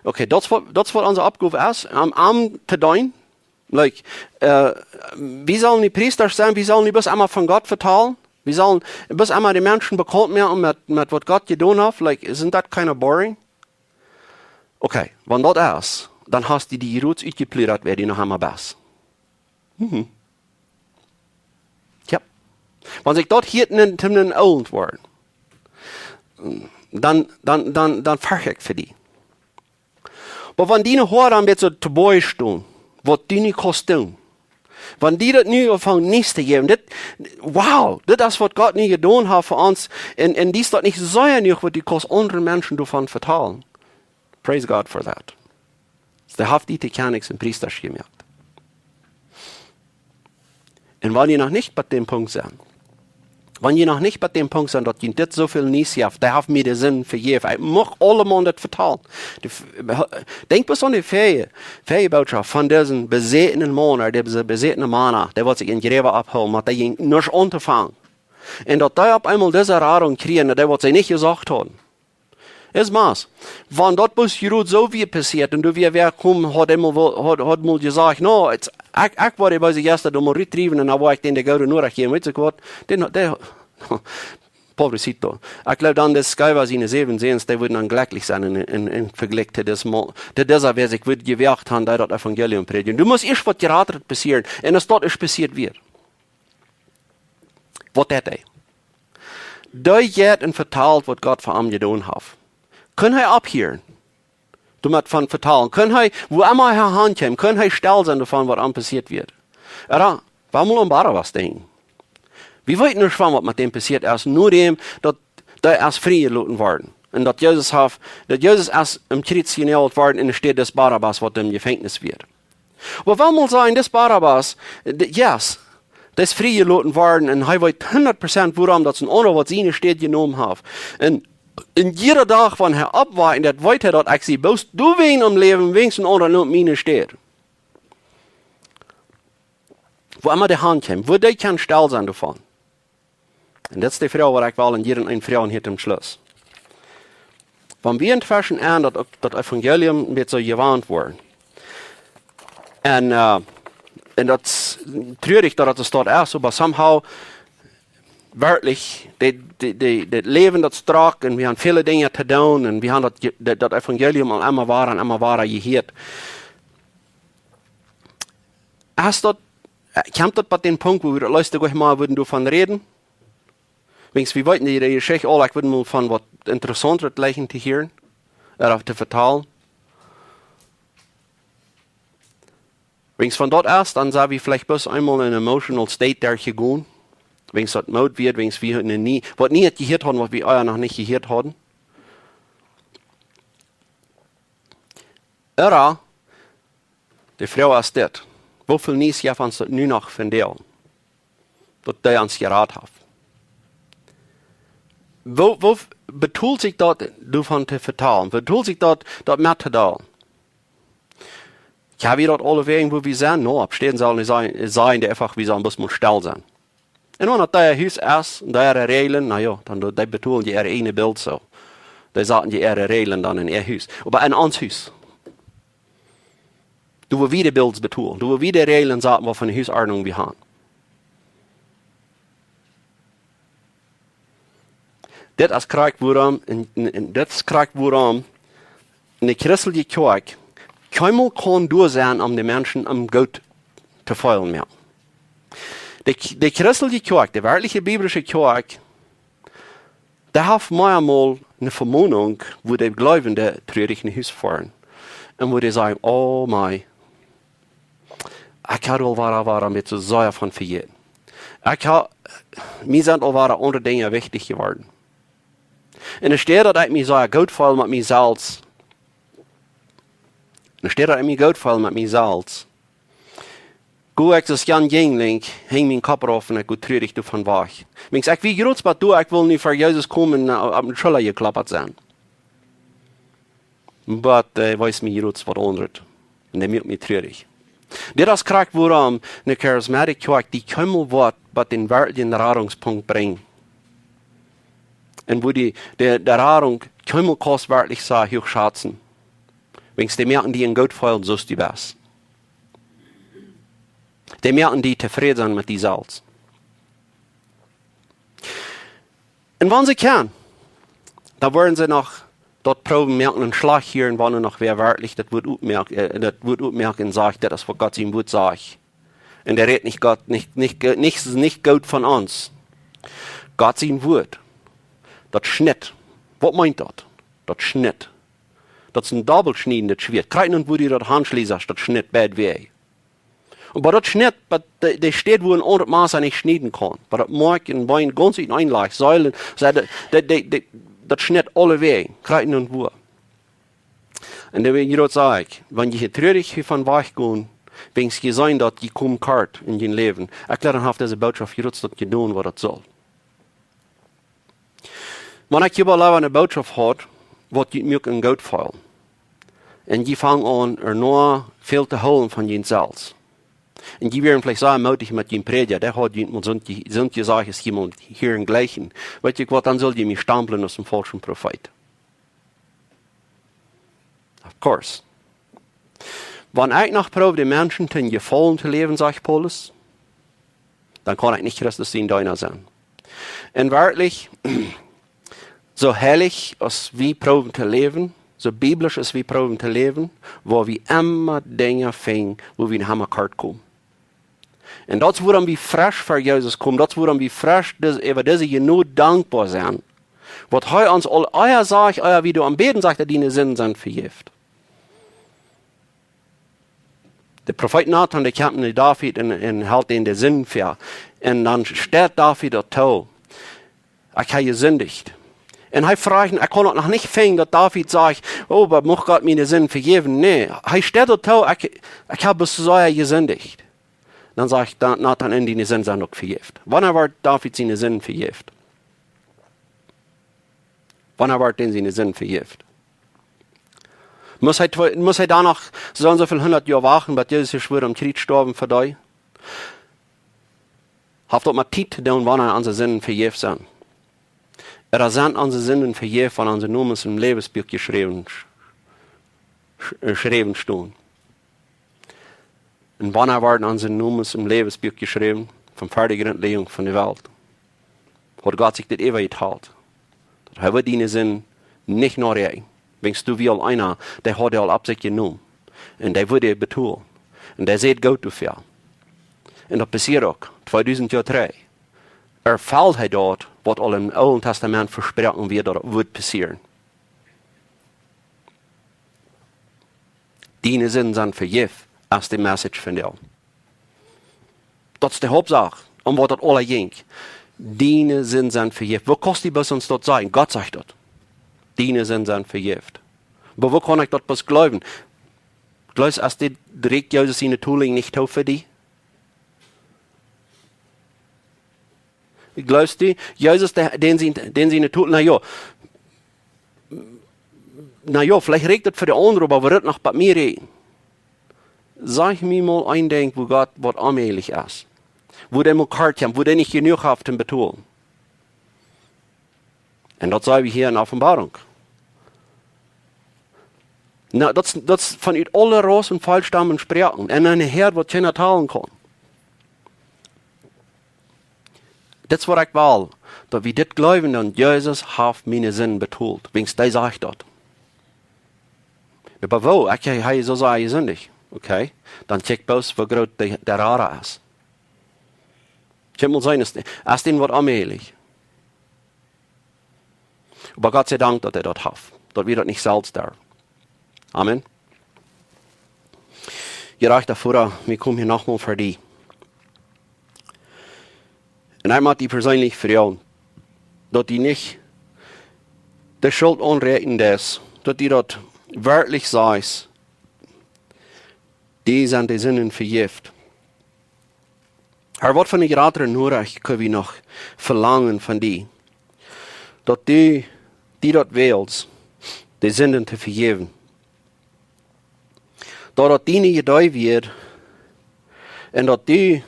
Okay, daut es waut, daut es waut onse Oppgow es, om, om to deenen. Like, äh, wie sellen dee Priestasch sennen, wie sellen dee bloos emma von Gott vetalen? Wie sellen bloos emma de Menschen bekaunt moaken met, met waut Gott jedonen haft? Like, isn't that kinda boring? Okay, wan daut es, dan hast du die roots utjepluddat, wäa du noch emma best. Mhm. Jo. Wan sikj daut hia en, en oolt woaren, dan, dan, dan, dan fercht ekj fa die. Oba wan diene Hoaren een bät soo to Boajen stonen, waut du nu kaust doonen, wan die daut nu aunfangen nich to jäwen, dit, wow, dit es waut Gott nu jedonen haft fa ons, un, un die es daut nich sea jenuach, waut du kaust aundre Menschen doavon vetalen. Praise God for that. Dee haft die to Kjennichs un Priestasch jemoakt. Un wan jie noch nich bie däm Punkt sent, wan jie noch nich bie däm Punkt sent, daut jie dit soo väl nich jeft, dee haft mie de Sind vejäft. Ekj mucht aulemaun daut vetalen. De f-, denkj bloos aun de väaje, väaje Botschaft von disen besätenen Maun, ooda dise besätene Mana, dee waut sikj em Jrewa ophoolen, waut dee jinkj nuscht auntofangen. Un daut dee opp eemol dise Radunk kjrieen, dee waut see nich jesocht hauden. Es mau, wan daut bloos jrod soo wia passieet un du wia wajchkomen, haud eemol wel, haud, haud mol jesajcht, no, it's, ekj, ekj woa dee beese Jeista doa mol rutdriewen un dan woa ekj dän de goode Norecht jäwen, weetst waut, dän, dee, pobrecito. Ekj jleew dan, daut Schiewa siene säwen Säns, dee wudden dan jlekjlich sennen en, en, en Vejlikj to dis Mo-, to disa, wäa sikj wudd jewoagt han, dee daut Evangelium prädjen. Du must ieescht waut Jratret passieren. Un aus daut es passieet wia, waut deit hee? Dee jeit un vetalt, waut Gott fa am jedonen haft. Kunn hee opphieren doamet von vetalen? Kunn hee, wua emma hee hankjeem, kunn hee stell sennen doavon, waut am passieet wia? Ooda, wie mol aun Barabbas denkjen. Wie weeten nich von, waut met däm passieet es, nodäm daut hee es friejeloten worden. Un daut Jesus haft, daut Jesus es aum Kjriez jenault worden enne Städ des Barabbas, waut em Jefenkjnis wia. Oba wie mol sajen, dis Barabbas, de-, yes, dee es friejeloten worden un hee weet hundat Prozent, wuarom daut sien aundra waut siene Städ jenomen haft. Un, un jieda Dach, wan hee oppwakt, daut weet hee, daut ekj sie bloos doawäajen aum Läwen, wäajen sien aundra nemt miene Städ. Wua emma dee han kjemt, wua dee kaun stell sennen doavon. Un dit es de Froag, waut ekj well aun jieda een froagen hia toom Schluss. Wan wie entweschen aun daut, daut Evangelium een bät soo jewant woaren. Un, äh, un daut es truarich daut daut soo es, oba somehow werkjlich, de, de, de, daut Läwen daut strakjt un wie haben väle Dinja to doonen un wie haben daut je-, daut, daut Evangelium aul emma wada un emma wada jehieet. Es daut, äh, kjemt daut bie dän Punkt, wua wie daut latste Mol wudden doavon räden? Wiels wie weeten, dee, dee Jeschicht aul, ekj wudd mol von waut Interessauntet jleichen to hieren, ooda to vetalen. Wiels wan daut es, dan sent wie veleicht bloos eemol en een emotional state doa jegonen. Wiels daut Moot wia, wiels wie noch nie, waut nie jehieet hauden, waut wie ea noch nich jehieet hauden. Ooda, de Froag es dit: Woo väl Niees jeft ons daut nu noch von dee, daut dee ons jerat haft? Woo, woo betolt sikj daut, doavon to vetalen? Betolt sikj daut, daut mettodeelen? Jo, wie daut aule wäajen, wua wie sent? No, opp Städen sellen dee sajen, sajen dee eefach, wie sellen bloos mol stell sennen. Un wan daut dee Hus es, un dee äare Räajlen, na jo, dan doo-, dee betolen dee äare eejne Bills soo. Dee saten dee äare Räajlen dan en äa Hus. Oba en ons Hus, doa wua wie de Bills betolen, doa wua wie de Räajlen saten, waut fa eene Husordnunk wie haben. Dit es krakjt wuarom, un, un, un dit es krakjt wuarom eene christelje Kjoakj kjeenmol kaun doa sennen, om de Menschen om goot to feelen mea. De, de christelje Kjoakj, de werkjliche biblische Kjoakj, dee haft mau eemol eene Vemonunk, wua de Gleubje trurich no Hus foaren. Un wua dee sajen: "Oh mei, ekj hab aul wada, wada met soo sea von vejäten. Ekj hab, mie sent aul wada aundre Dinja wichtich jeworden. Un enne Städ daut ekj mie sea goot feel met mie selfst, enne Städ daut ekj mie goot feel met mie selfst, go ekj soo aus Jan Jinglink, henj mien Kopp rauf un ekj go trurich doavon wajch. Wiels ekj wia jrod bat doa, ekj wull nu ver Jesus komen un, äh, opp de Schulla jekloppt sennen. Oba, äh, wees mie jrod waut aundret. Un dee moakt mie trurich." Dit es krakjt wuarom eene charismatic Kjoakj die kjeenmol woat bie dän werkjlichen Radungspunkt brinjen. Un wua dee, de, de Radunk kjeenmol kaust werkjlich soo huach schazen. Wiels dee moaken die een goot Jefeel, soo aus du best. Dee moaken die tofräd sennen met die selfst. Un wan see kjennen, dan woaren see noch daut proowen moaken, een Schlach hia un wan noch wäa werkjlich daut Wuat utmoakt, äh, daut Wuat utmoakt un sajcht, daut es waut Gott sien Wuat sajcht. Un dee rät nich Gott, nich, nich, nich, nich goot von ons. Gott sien Wuat, daut schnitt. Waut meent daut? Daut schnitt. Daut es een dobbelschniedendet Schwieet. Krakjt nu wua du daut Handschließ hast, daut schnitt beid Wäaj. Oba daut schnitt, oba de, de Städ wua een aundret Mess nich schnieden kaun. Oba daut moakt een Been gaunz enn een Lach, Seilen, see, de, de, de, daut schnitt aule Wäaj, krakjt nu wua. Un dan, wan jie daut sajen, wan jie hia trurich hia von wajch gonen, wiels jie seenen daut jie komen kort enn jun Läwen, ekj jleew, dan haft dise Bootschoft jrod daut jedonen waut daut saul. Wan ekj hia oba leewa eene Bootschoft haud, waut jie mie een goot Jefeel. Un jie fangen aun, ea noch väl to hoolen von jun selfst. Un jie wieren veleicht sea moodich met jun Prädja, dee haud jie mol soont je-, soont jesajcht, aus jie mol hieren jlikjen. Weet jie waut, dan sell jie mie stamplen aus een faulschen Profeet. Of course. Wan ekj noch proow, de Menschen to Jefaulen to läwen, sajcht Paulus, dan kaun ekj nich Christus sien Deena sennen. Un werkjlich, soo heilich aus wie proowen to läwen, soo biblisch aus wie proowen to läwen, woa wie emma Dinja finjen, wua wie emma kort komen. Un daut es wuarom wie fresch ver Jesus komen, daut es wuarom wie fresch dis-, äwa dise Jnod dankboa sent. Waut hee ons aul ea sajcht, ea wie doa aum bäden, sajcht hee: "Diene Sinden sent vejäft." De Profeet Natan, dee kjemt no David un, un helt am de Sind väa. Un dan steit David daut too: "Ekj hab jesindicht." Un hee froagt, ekj kaun daut noch nich finjen, daut David sajcht: "Oh, oba mucht Gott miene Sind vejäwen." Nä, hee steit daut too: "Ekj, ekj hab bloos sea jesindicht." Dan sajcht Da-, Natan: "Un diene Sinden sent uk vejäft." Wanea wort David siene Sinden vejäft? Wanea wort dän siene Sinden vejäft? Must hee twee-, must hee doano soo un soo väl hundat Joa wachten, bat Jesus hia wort aum Kjriez jestorwen fa dee? Haft daut met Tiet to doonen, wanea onse Sinden vejäft sent? Ooda sent onse Sinden vejäft, wan onse Nomes em Läwensbuak jeschräwen, sch-, sch-, jeschräwen stonen? Un wanea worden onse Nomes em Läwensbuak jeschräwen? Von ver de Grundläagung von de Welt. Haud Gott sikj dit äwajetalt, daut hee wudd diene Sind nich noräakjnen. Wiels du, wie aul eena, dee haud hee aul opp sikj jenomen. Un dee wudd hee betolen. Un dee säd: "Goot, du Fäa." Un daut passieed uk, tweedusent Joa trigj. Erfelt hee daut, waut aul em Oolen Testament vesproaken wia, daut daut wudd passieren. Diene Sinden sent vejäft, es de Message von dee. Daut es de Hauptsach, om waut daut aula jinkj. Diene Sinden sent vejäft. Woo kaust du bloos ons daut sajen? Gott sajcht daut. Diene Sinden sent vejäft. Oba woo kaun ekj daut bloos jleewen? Jleefst, es dit Rikj Jesus siene Tolinj nich too fa die? Jleefst du, Jesus, dee, dän sien, dän siene Tol-, na jo. Na jo, veleicht rieekjt daut fa de aundre, oba wudd daut noch bie mie rieekjen? Saj mie mol een Dinkj, wua Gott waut onmäajlich es. Wua dee mol kort kjemt, wua dee nich jenuach haft toom betolen. Un daut seenen wie hia en Openboarunk. Na, daut es, daut es von ut aule Rausen un Volkjstammen un Sproaken. Un een Häad, waut kjeena talen kaun. Dit es waut ekj well, daut wie dit jleewen, daut Jesus haft miene Sind betolt. Wiels dee sajcht daut. Oba woo? Ekj, hee, hee soo saj, jesundicht. Okay. Dan kjikj bloos, woo groot de, de Rara es. Kjemt mol sennen, es, es dän waut onmäajlich. Oba Gott sie Dank, daut hee daut haft. Daut wie daut nich selfst derwen. Amen. Jerajchta Voda, wie komen hia nochmol ver die. Un ekj mott die perseenlich froagen, daut du nich de Schult aunräakjnen deist, daut du daut werkjlich sajchst, die sent de Sinden vejäft. Herr, waut fa eene jratre Norecht kjenn wie noch velangen von die? Daut du, du daut wellst, de Sinden to vejäwen. Daut daut diene Iedee wia, un daut du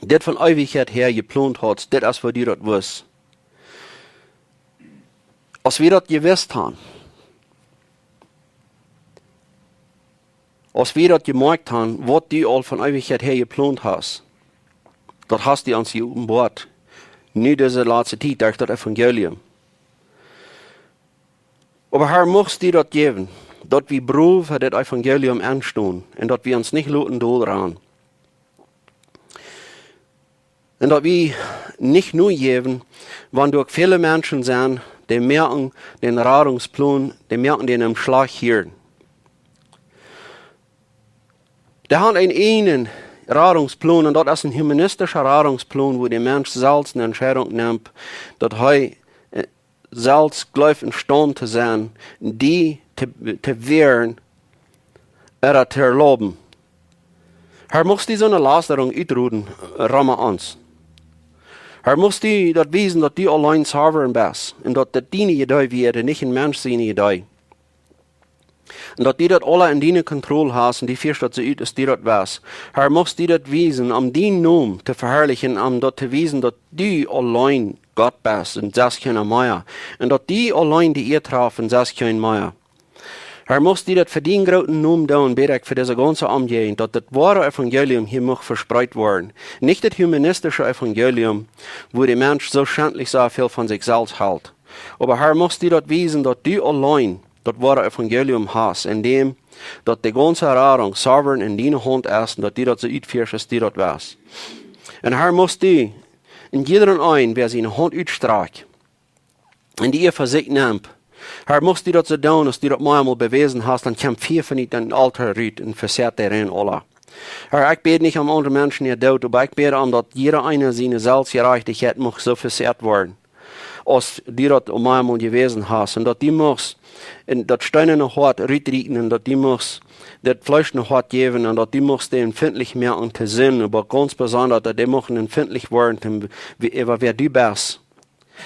dit von Eewichkjeit häa jeplont haudst, dit es waut du daut wist. Aus wie daut jewist haben, aus wie daut jemoakt haben, waut du aul von Eewichkjeit häa jeplont hast, daut hast du ons jeopenboat. Nu dise latste Tiet derch daut Evangelium. Oba Herr, muchst du daut jäwen, daut wie brow fa dit Evangelium aunstonen un daut wie ons nich loten dolranen. Un daut wie nich nojäwen, wan doa uk väle Menschen sent, dee moaken dän Radungsplon, dee moaken dän em Schlach hieren. Dee haben eenen eejnen Radungsplon, un daut es een humanistischa Radungsplon, wua de Mensch selfst eene Entscheidunk nemt, daut hee, äh, selfst jleeft em Staund to sennen, die to, to wieren, ooda to erlauben. Herr, muchst du soone Lasterunk utroden, äh, rom ons. Herr, muchst du daut wiesen, daut du auleen sovereign best, un daut daut diene Iedee wia, nich een Mensch siene Iedee. Un daut du daut aula en diene Kontroll hast, un du fieescht daut soo ut, aus du daut west. Herr, muchst du daut wiesen, om dienen Nomen to veharlichen, om daut to wiesen, daut du auleen Gott best, un selfst kjeena mea. Un daut du auleen de Ea traft, un selfst kjeen mea. Herr, muchst du daut fa dienen grooten Nomen doonen, bäd ekj fa dise gaunze Omjäajent, daut daut woare Evangelium hia mucht vespreet woaren. Nich daut humanistische Evangelium, wua de Mensch soo schentlich soo väl von sikj selfst helt. Oba Herr, muchst du daut wiesen, daut du auleen daut woare Evangelium hast, endäm daut de gaunze Radunk sovereign en diene Haunt es, un daut du daut soo utfieescht, aus du daut west. Un Herr, muchst du en jiedren eenen, wäa siene Haunt utstrakjt, un dee Ea fa sikj nemt. Herr, muchst du daut soo doonen, aus du daut mie eemol bewäsen hast, dan kjemt Fia von dien Altoa rut un vesieet dee rein aula. Herr, ekj bäd nich om aundre Menschen äa Doot, oba ekj bäd om, daut jieda eena siene Selfstjerajchtichkjeit mucht soo vesieet woaren, aus du daut mie eemol jewäsen hast, un daut du muchst en daut steenane Hoat rutrieten, un daut du muchst daut fleeschne Hoat jäwen, un daut du muchst dee empfintlich moaken to Sind, oba gaunz besonda, daut dee muchten empfintlich woaren to, wie, äwa wäa du best.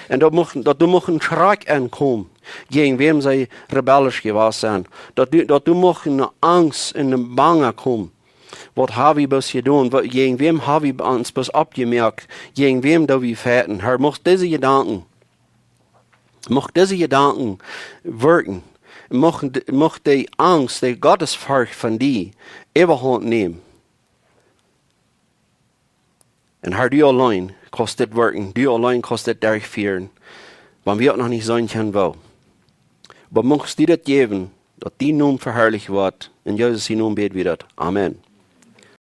Un daut mucht, daut doa mucht een Schrakj aunkomen, jäajen wäm see rebellisch jewast sent. Daut doa, daut doa mucht eene Angst un eene Bange komen, Waut ha wie bloos jedonen? Waut, jäajen wäm ha wie ons bloos oppjemoakt? Jäajen wäm doo wie fechten? Herr, mucht dise Jedanken, mucht dise Jedanken werkjen. Mucht, mucht dee Angst, dee Gottesforcht von die Äwahaunt nämen. Un Herr, du auleen kaust dit werkjen, du auleen kaust dit derchfieren, wan wie uk noch nich seenen kjennen woo. Oba muchst du daut jäwen, daut dien Nomen veharlicht woat. En Jesus sien Nomen bäd wie daut. Amen.